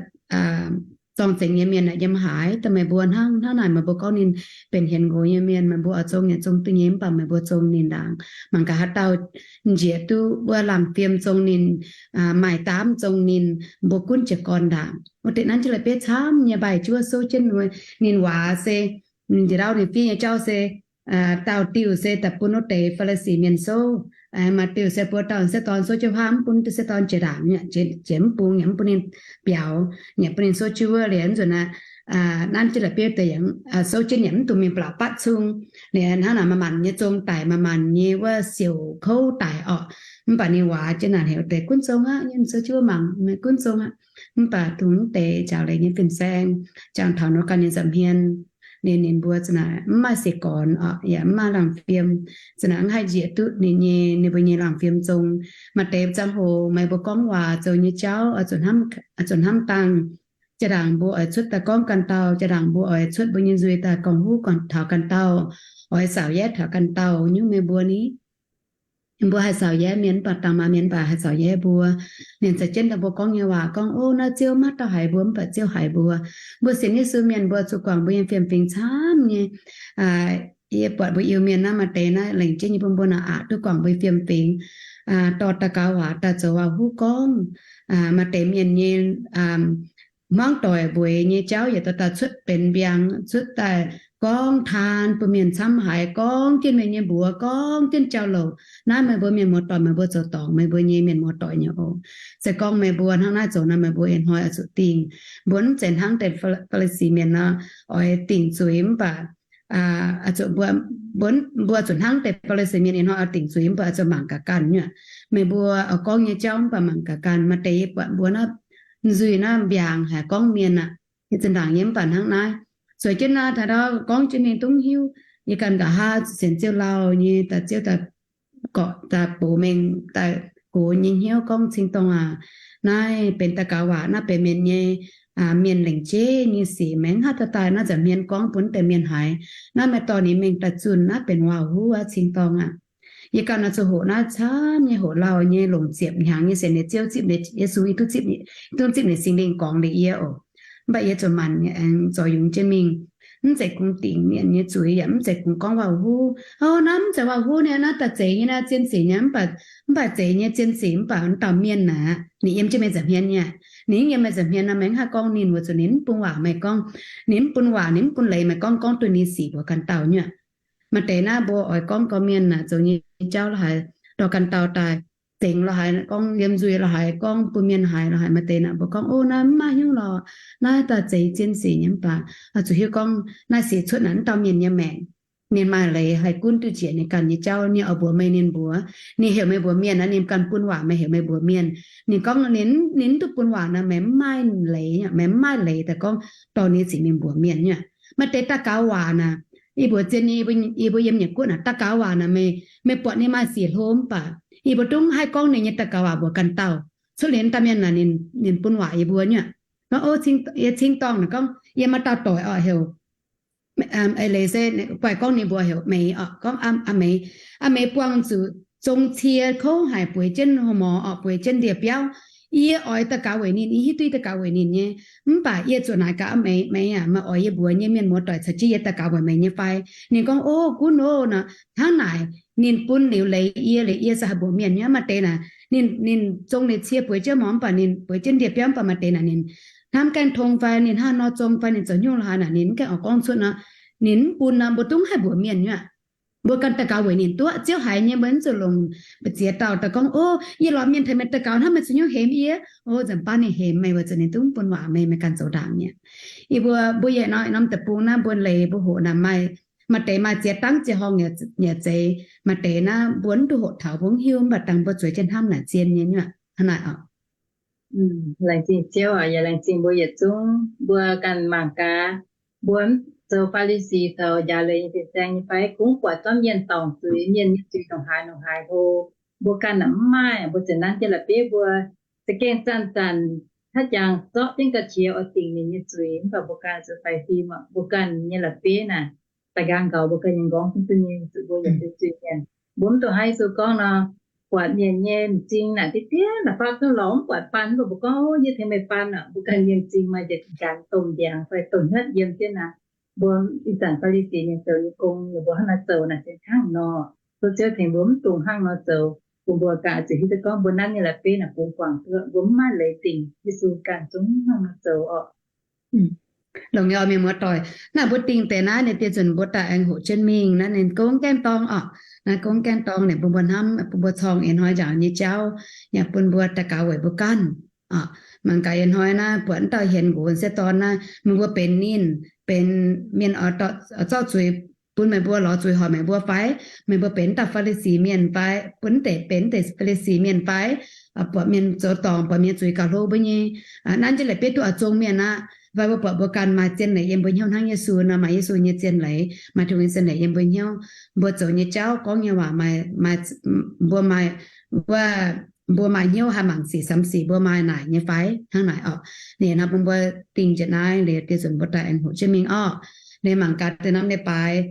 zorng-zengx nyei mienh yiem haaix. Daaih meih mbuo hnangv, hnangv naaic meih mbuo gorngv ninh benx hienx nqox nyei mienh, meih mbuo oix zong yaac zong duqv nyei, mv baac meih mbuo zong ninh ndaangc. Mangc gaax haaix dauh njiec duqv wuov laangh fiem zong ninh, maaih daamv zong ninh, mbuo gunv jiez gorn ndaangc. Wuov deix nanv jienv la'bieiv camv nyei mbaih juov souv jienv ninh waac se, njiec ndau ninh fiev nyei jauv se, dauh diuh se daaih bun wuov deix Faa^li^si mienh souv. Maaih diuh se buo dauh se dorn souv jienv huaav, mv bun diuh se dorn jiex ndaangc, jiex mv bung, yaac mv bun ninh biaux, yaac bun ninh souv jienv wuov liuz nzunc aqv. Nanv jienv la'bieiv deix yaac souv jienv yaac mv dungx mingh mbiaauc batv cung. Liuz hnangv naaic maaih maanc nyei zong daic, maaih maanc nyei wuov siouc kouv daic orqc. Mv baac ninh waac jienv naaic heuc deix gunv zong aqv, yiem souv jienv wuov mangc meih gunv zong aqv. Mv baac dongh mv deix jangx leiz nyei fin-saeng, jangx taux nor ganh nyei nza'hmien, ninh, ninh mbuo za'naaic mv maaih siec gornx orqc, yaac mv maaih laangh fiem. Za'naaic mv haih njiec duqv ninh nyei, ninh mbuo nyei laangh fiem zong. Maaih deix ziangh hoc meih mbuo gorngv waac zoux nyei jauv oix zuqc hnamv dangh. Jaa-ndaangc mbuo oix cuotv daaih gorngv ganh dauh, jaa-ndaangc mbuo oix cuotv mbuo nyei nzuih daaih gorngv huv taux ganh dauh, oix saauc yaev taux ganh dauh nyungc. Meih mbuo ni, mbuo haih saauc yaev mienh mv baac dangh maaih mienh mv baac haih saauc yaev mbuo. Ninh za'jienv daaih mbuo gorngv nyei waac gorngv, Ov, naaiv Ziouv maiv dauh haiz mbuo, mv baac Ziouv haiz mbuo. Mbuo sienx Yesu mienh mbuo zuqc guangc mbuo nyei fiem-fingx camv nyei. Yie buatc mbuo Iu-Mienh naaiv maaih deix naaiv lengc jeiv nyei bun mbuo naaic aqc duqv guangc mbuo fiem-fingx. Dorh daux gaux waac daaih zoux waac-huv gorngv. Maaih deix mienh nyei hmuangv doic mbueix nyei jauv yietc dauh dauh cuotv benx mbiaangx, cuotv daaih gorngv taan bun mienh camv haiz, gorngv jienv mienh nyei mbuox, gorngv jienv jauv-louc. Naaiv meih mbuo mienh muoz-doic, meih mbuo zoux dorngc meih mbuo nyei mienh muoz-doic nyei oc. Se gorngv meih mbuo hnangv naaiv zoux nor, meih mbuo ih hnoi oix zuqc dingh. Mbuo mv zeiz hnangv deix Faa^li^si mienh nor, oix dingc zuiz mv baac mbuo zuqc hnangv deix Faa^li^si mienh ih hnoi oix dingc zuiz mv baac oix zuqc mangc gaax ganh nyuoqc. Meih mbuo oix gorngv nyei jauv mv baac mangc gaax ganh. Maaih deix yie buatc mbuo naaiv nzuih naaiv mbiaangx haic gorngv mienh aqv. Yie zinh ndaangc yie mv baac hnangv naaiv. Zueiz jienv naaiv taux ndau gorngv jienv mingh dungv hiuv. Yie ganh nqa'haav sienx Ziouv lauh nyei daaih, Ziouv daaih gorqv daaih box mengh daaih gox nyei hnyouv gorngv, Cing-dorngh aac, naaiv benx daux gaux waac, naaiv benx mienh nyei, mienh lengc jeiv nyei sic. Meih mv haih daaih daaih naaiv nza'hmien gorngv bun deix mienh haiz. Naaiv meih dorh ninh mingh daaih zunh, naaiv benx waac-huv aqv, Cing-dorngh aqv. Yie ganh oix zuqc hoqc naaiv camv nyei, hoqc lauh nyei, longc ziepc hnyangx nyei sienx nyei Ziouv, zipv nyei Yesu, yie duqv zipv, duqv zipv nyei Singx Lingh gorngv liuz yie oc. Mv baac yie zuqc manc zorc yungz jienv mingh. Mv zeiz kungx dingc mienh nyei zuiz, yaac mv zeiz kungx gorngv waac-huv. Ov, naaiv mv zeiz waac-huv nyei, naaiv daaih zeiz nyei, naaiv zien sic nyei. Mv baac, mv baac zeiz nyei zien sic, mv baac wuov dauh mienh aqv, ninh yiem jienv meih nza'hmien nyei. Ninh yiem meih nza'hmien nor, meih mv haih gorngv ninh, weic zuqc ninh mv bun waac meih gorngv. Ninh mv bun waac, ninh mv bun leiz meih gorngv, gorngv duqv ninh sic mbuox ganh dauh nyuoqc. Maaih deix naaiv mbuo oix gorngv gorngv mienh naaic, zoux nyei jauv la'haiz, dorh ganh dauh daaih zengx la'haiz, gorngv liemh nzuih la'haiz, gorngv bun mienh haiz la'haiz. Maaih deix naaic mbuo gorngv, Ov, naaiv mv maaih hnyouv lorqc, naaiv daaih zeiz zien sic nyei. Mv baac oix zuqc hiuv gorngv naaiv sic cuotv naaic wuov dauh mienh nyei maengc. Ninh maaih leiz haih gunv duqv njiec ninh ganh nyei jauv. Ninh oix mbuox meih ninh mbuox, ninh heuc meih mbuox mienh aqv, ninh ganh bun waac meih heuc meih mbuox mienh. Ninh gorngv ninh, ninh mv duqv bun waac nor, meih mv maaih leiz, meih mv maaih leiz daaih gorngv dorh ninh sic mingh mbuox mienh nyuoqc. Maaih deix daux gaux waac naaic, yie mbuox zien nyei, yie mbuo yiem Nyiec Guoqv naaic, daux gaux waac naaic, meih, meih buatc ninh maaih sic hlo mv baac yie mbuo dungv haih gorngv ninh nyei daux gaux waac mbuox ganh dauh. Cuotv liuz dauh mienh naaic, ninh bun waac yie mbuo nyuoqc. Gorngv, Ov, yie cingx dorngh naaic gorngv yie maaih dauh doic orqc, heuc Eix Leiz se guaih gorngv ninh mbuox heuc Meix orqc. Gorngv, Aa Meix, aa Meix buangh zuqc zong cie kouv haic, bueix jienv horqc, bueix jienv ndie-biauv. Yie oix daux gaux weic ninh, yie hiuv duqv yie daux gaux weic ninh nyei. Mv baac yie zuqc naaic gaax aa Meix, Meix aac, meih oix yie mbuox nyei mienh muoz-doic caux jienv yie daux gaux weic meih nyei fai? Ninh gorngv, Ov, gunv ov. Nor hnangv naaic ninh bun liuz leiz yie, liuz yie se haih mbuox mienh nyei. Maaih deix naaic ninh, ninh zong ninh cie bueix jienv horqc mv baac ninh bueix jienv ndie-biauv mv baac maaih deix naaic ninh hnamv gaengh tong fai ninh hnangv nor zong fai ninh zoux nyungc la'haaix naaic ninh mv gaengh oix gorngv cuotv nor, ninh mv bun nor mbuo dungv haih mbuox mienh nyuoqc. Mbuo ganh daux gaux weic ninh duqv. Ziouv haiz nyei, mbuo mv zuqc longc mbu'ziex dauh daaih gorngv, Ov, yie lorz mienh tengx meih daux gaux hnangv, meih zuqc nyungc hemx yie. Ov, nzunc baav ninh hemx meih weic zuqc ninh dungv bun waac meih, meih ganh zoux ndaangc mi'aqv. Yie mbuo, mbuo yietc norm deic-bung naaiv mbuo leiz mbuo hoqc naaic maaih, maaih deix maaih ziex dangv ziex horngh yaac zeiz. Maaih deix naaiv mbuo mv duqv hoqc taux mbuo mv hiuv, mv baac dangh mbuo zueiz jienv hnamv naaic zien nyei nyuoqc. Hnangv naaic oc. Laengz zingh Ziouv, yaac laengz zingh mbuo yietc zungv. Mbuo ganh mangc gaax, mbuo zoux Faa^li^si zoux njaaux leiz nyei fin-saeng nyei fai? Kungx buatc zorqv mienh dorngc zuiz, mienh nyei zuiz ndongc haaix ndongc haaix hlo. Mbuo ganh naaic mv maaih. Mbuo ziouc nanv jienv la'bieiv mbuo za'gengh zanc-zanc haaix jangx zorqv jienv ga'qiex oix dingc ninh nyei zuiz, mv baac mbuo ganh zuqc faix fim. Mbuo ganh nyei la'bieiv naaic, da'nqaang nqaux mbuo ganh nyei nqorngv zungv duqv nyei, zuqc mbuo yaac zuqc zuiz mienh. Mbuo mv dongh haaix Yesu gorngv nor, buatc mienh nyei m'zing naaic diev diev naaic, faaux duqv lorz mv buatc baan, mbuo mbuo gorngv, Yie tengx meih baan aqv. Mbuo ganh nyei m'zing maaih yietc nqaanx domh ndiangx fai domh hnyouv yiem jienv naaic. Mbuo ih zanc Faa^li^si nyei zoux nyei gong, ninh mbuo hnangv nor zoux naaic se hnangv nor. Tov Ziouv tengx mbuo mv dungx hnangv nor zoux, bun mbuo ganh zuqc hiuv duqv gorngv mbuo nanv nyei la'bieiv naaic bungx guangc duqv, mbuo mv maaih leiz dingc Yesu ganh zungv hnangv nor zoux orqc. Longx nyei orqc, mienh muoz-doic. Naaiv mbuo dingh deix naaiv ninh dieh nzunc mbuo daaih aengx hoqc jienv mingh naaiv, ninh gorngv gaengh dorng orqc. Naaiv gorngv gaengh dorng naaic bun mbuo hnamv, bun mbuo corng ih hnoi njaaux nyei jauv, yaac bun mbuo daux gaux weic mbuo ganh. Mangc gaax ih hnoi naaiv buatc wuov dauh hienx nqox sieqv dorn naaiv, meih mbuo benx ninh, benx mienh oix zorqv zuiz bun meih mbuo, lorz zuiz hoic meih mbuo fai? Meih mbuo benx wuov dauh Faa^li^si mienh fai? Bun deix benx deix Faa^li^si mienh fai? Buatc mienh zoux dorngc, buatc mienh zuiz gauh hlo mbuo nyei, nanv jienv la'bieiv duqv oix zong mienh aqv. Fai mbuo buatc mbuo ganh maaih zien leiz yiem mbuo hnyouv hnangv Yesu nor, maaih Yesu nyei zien leiz, maaih Tin-Hungh nyei zien leiz yiem mbuo hnyouv. Mbuo zoux nyei jauv, gorngv nyei waac, maaih, mbuo maaih, mbuo, mbuo maaih hnyouv haih mangc sic samx sic mbuo maaih naaic nyei fai? Hnangv naaic orqc. Ninh hnamv bun mbuo dingh njiec naaiv liuz, dieh nzunc mbuo daaih aengx hoqc jienv mingh orqc. Ninh mangc gaax deix norm leiz-baaix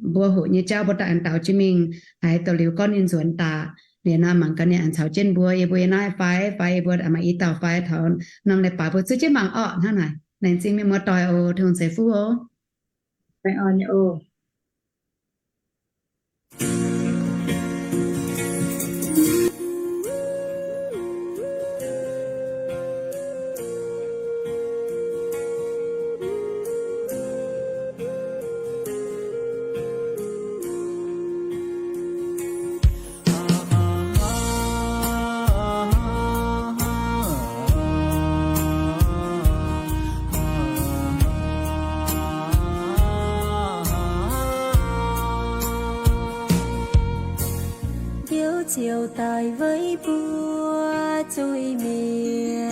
mbuo hoqc nyei jauv mbuo daaih aengx daux jienv mingh, haiz daux liuz gorngv ninh nzuonx daaih. Liuz nor mangc gaax ninh aengx caux jienv mbuo, yie mbuo yiem naaiv fai, fai yie mbuo maaih i dauh fai taux norm leiz-baaix mbuo zuov jienv mangc orqc. Hnangv naaic, laengz zingh mienh muoz-doic oc, Tin-Hungh ceix fuqv oc. Ziouv ziouc daic weic mbuo zuiz-mienh,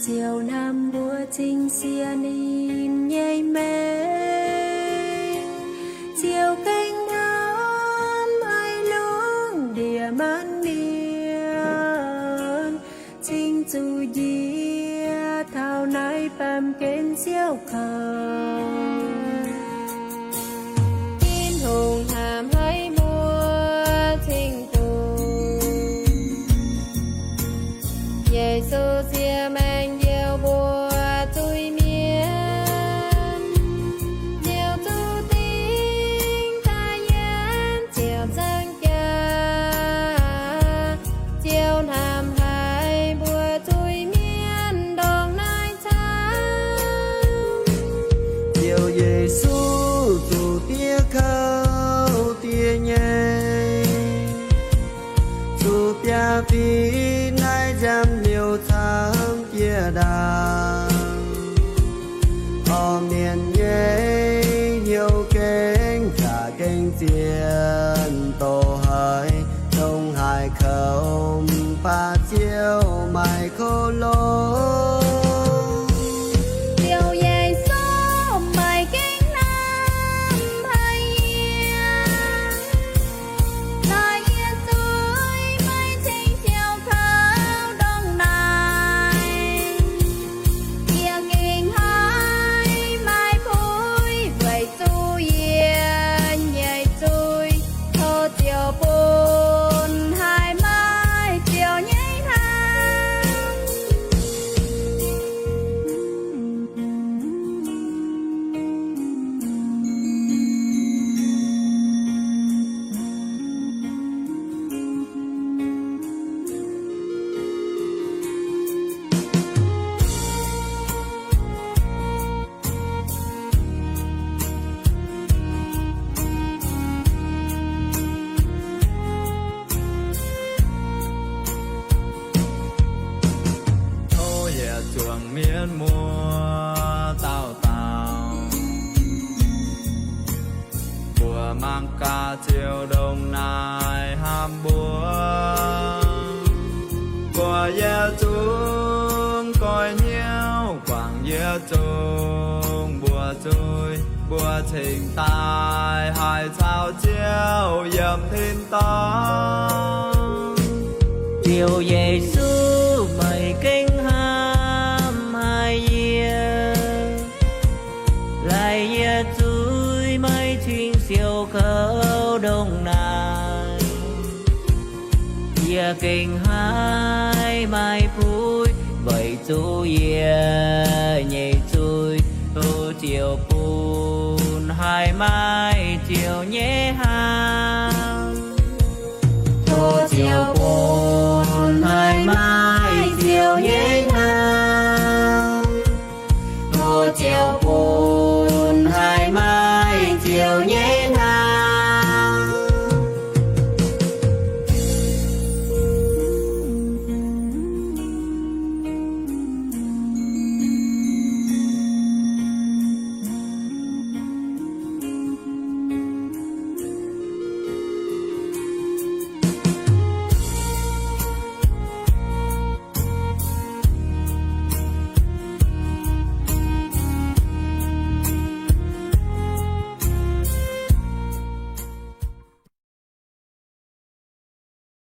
ziouc hnamv mbuo cingx sienx ninh nyei maengc, ziouc gengh hnamv haiz lungh ndiev maanc mienh, cingx zuqc njiec taux naaiv baamh gen siouc kouv. Tin-Hungh hnamv haiz mbuo cingx dungx, Yesu ziec maengc njoux mbuo zuiz-mienh, ziouc zuqc dingc daaih yiem ziepc nzaangc jaax, ziouc hnamv haiz mbuo zuiz-mienh ndongc naaiv camv. Ziouv Yesu zuqc diev kouv diev nyei, zuqc biaa fingx naaiv nziaamv liouh camv jiex ndaangc. Orqv mienh nyei hnyouv gengh zaqc gengh zien, doz haiz dongh haaix kouv mv baac Ziouv maaih kouv longx. Ziouv Yesu maaih gengh hnamv haic yie, laaix yie zuiz maiv cingx siouc kouv ndongc naaic. Yie gengh haiz maaih puix weic zuqc yie nyei zuiz, tov Ziouv bun haih maaih ziouc nyei hnamv. Tov yietc zungv mienh muoz dauh dauh, mbuo mangc gaax Ziouv ndongc naaic hnamv mbuo. Mbuo yietc zungv goiv hnyouv guangc yietc zungv mbuo zuiz, mbuo cingx daaih haih caux Ziouv yiem tin-dorngh. Ziouv Yesu, meih gengh hnamv haic yie, laaix yie zuiz maiv cingx siouc kouv ndongc naaic. Yie gengh haiz maiv buiv weic zuqc yie nyei zuiz, tov Ziouv bun haiz maiv Ziouv nyei hnamv. Tov Ziouv bun haiz maiv Ziouv nyei hnamv. Tov Ziouv bun haiz maiv Ziouv nyei hnamv.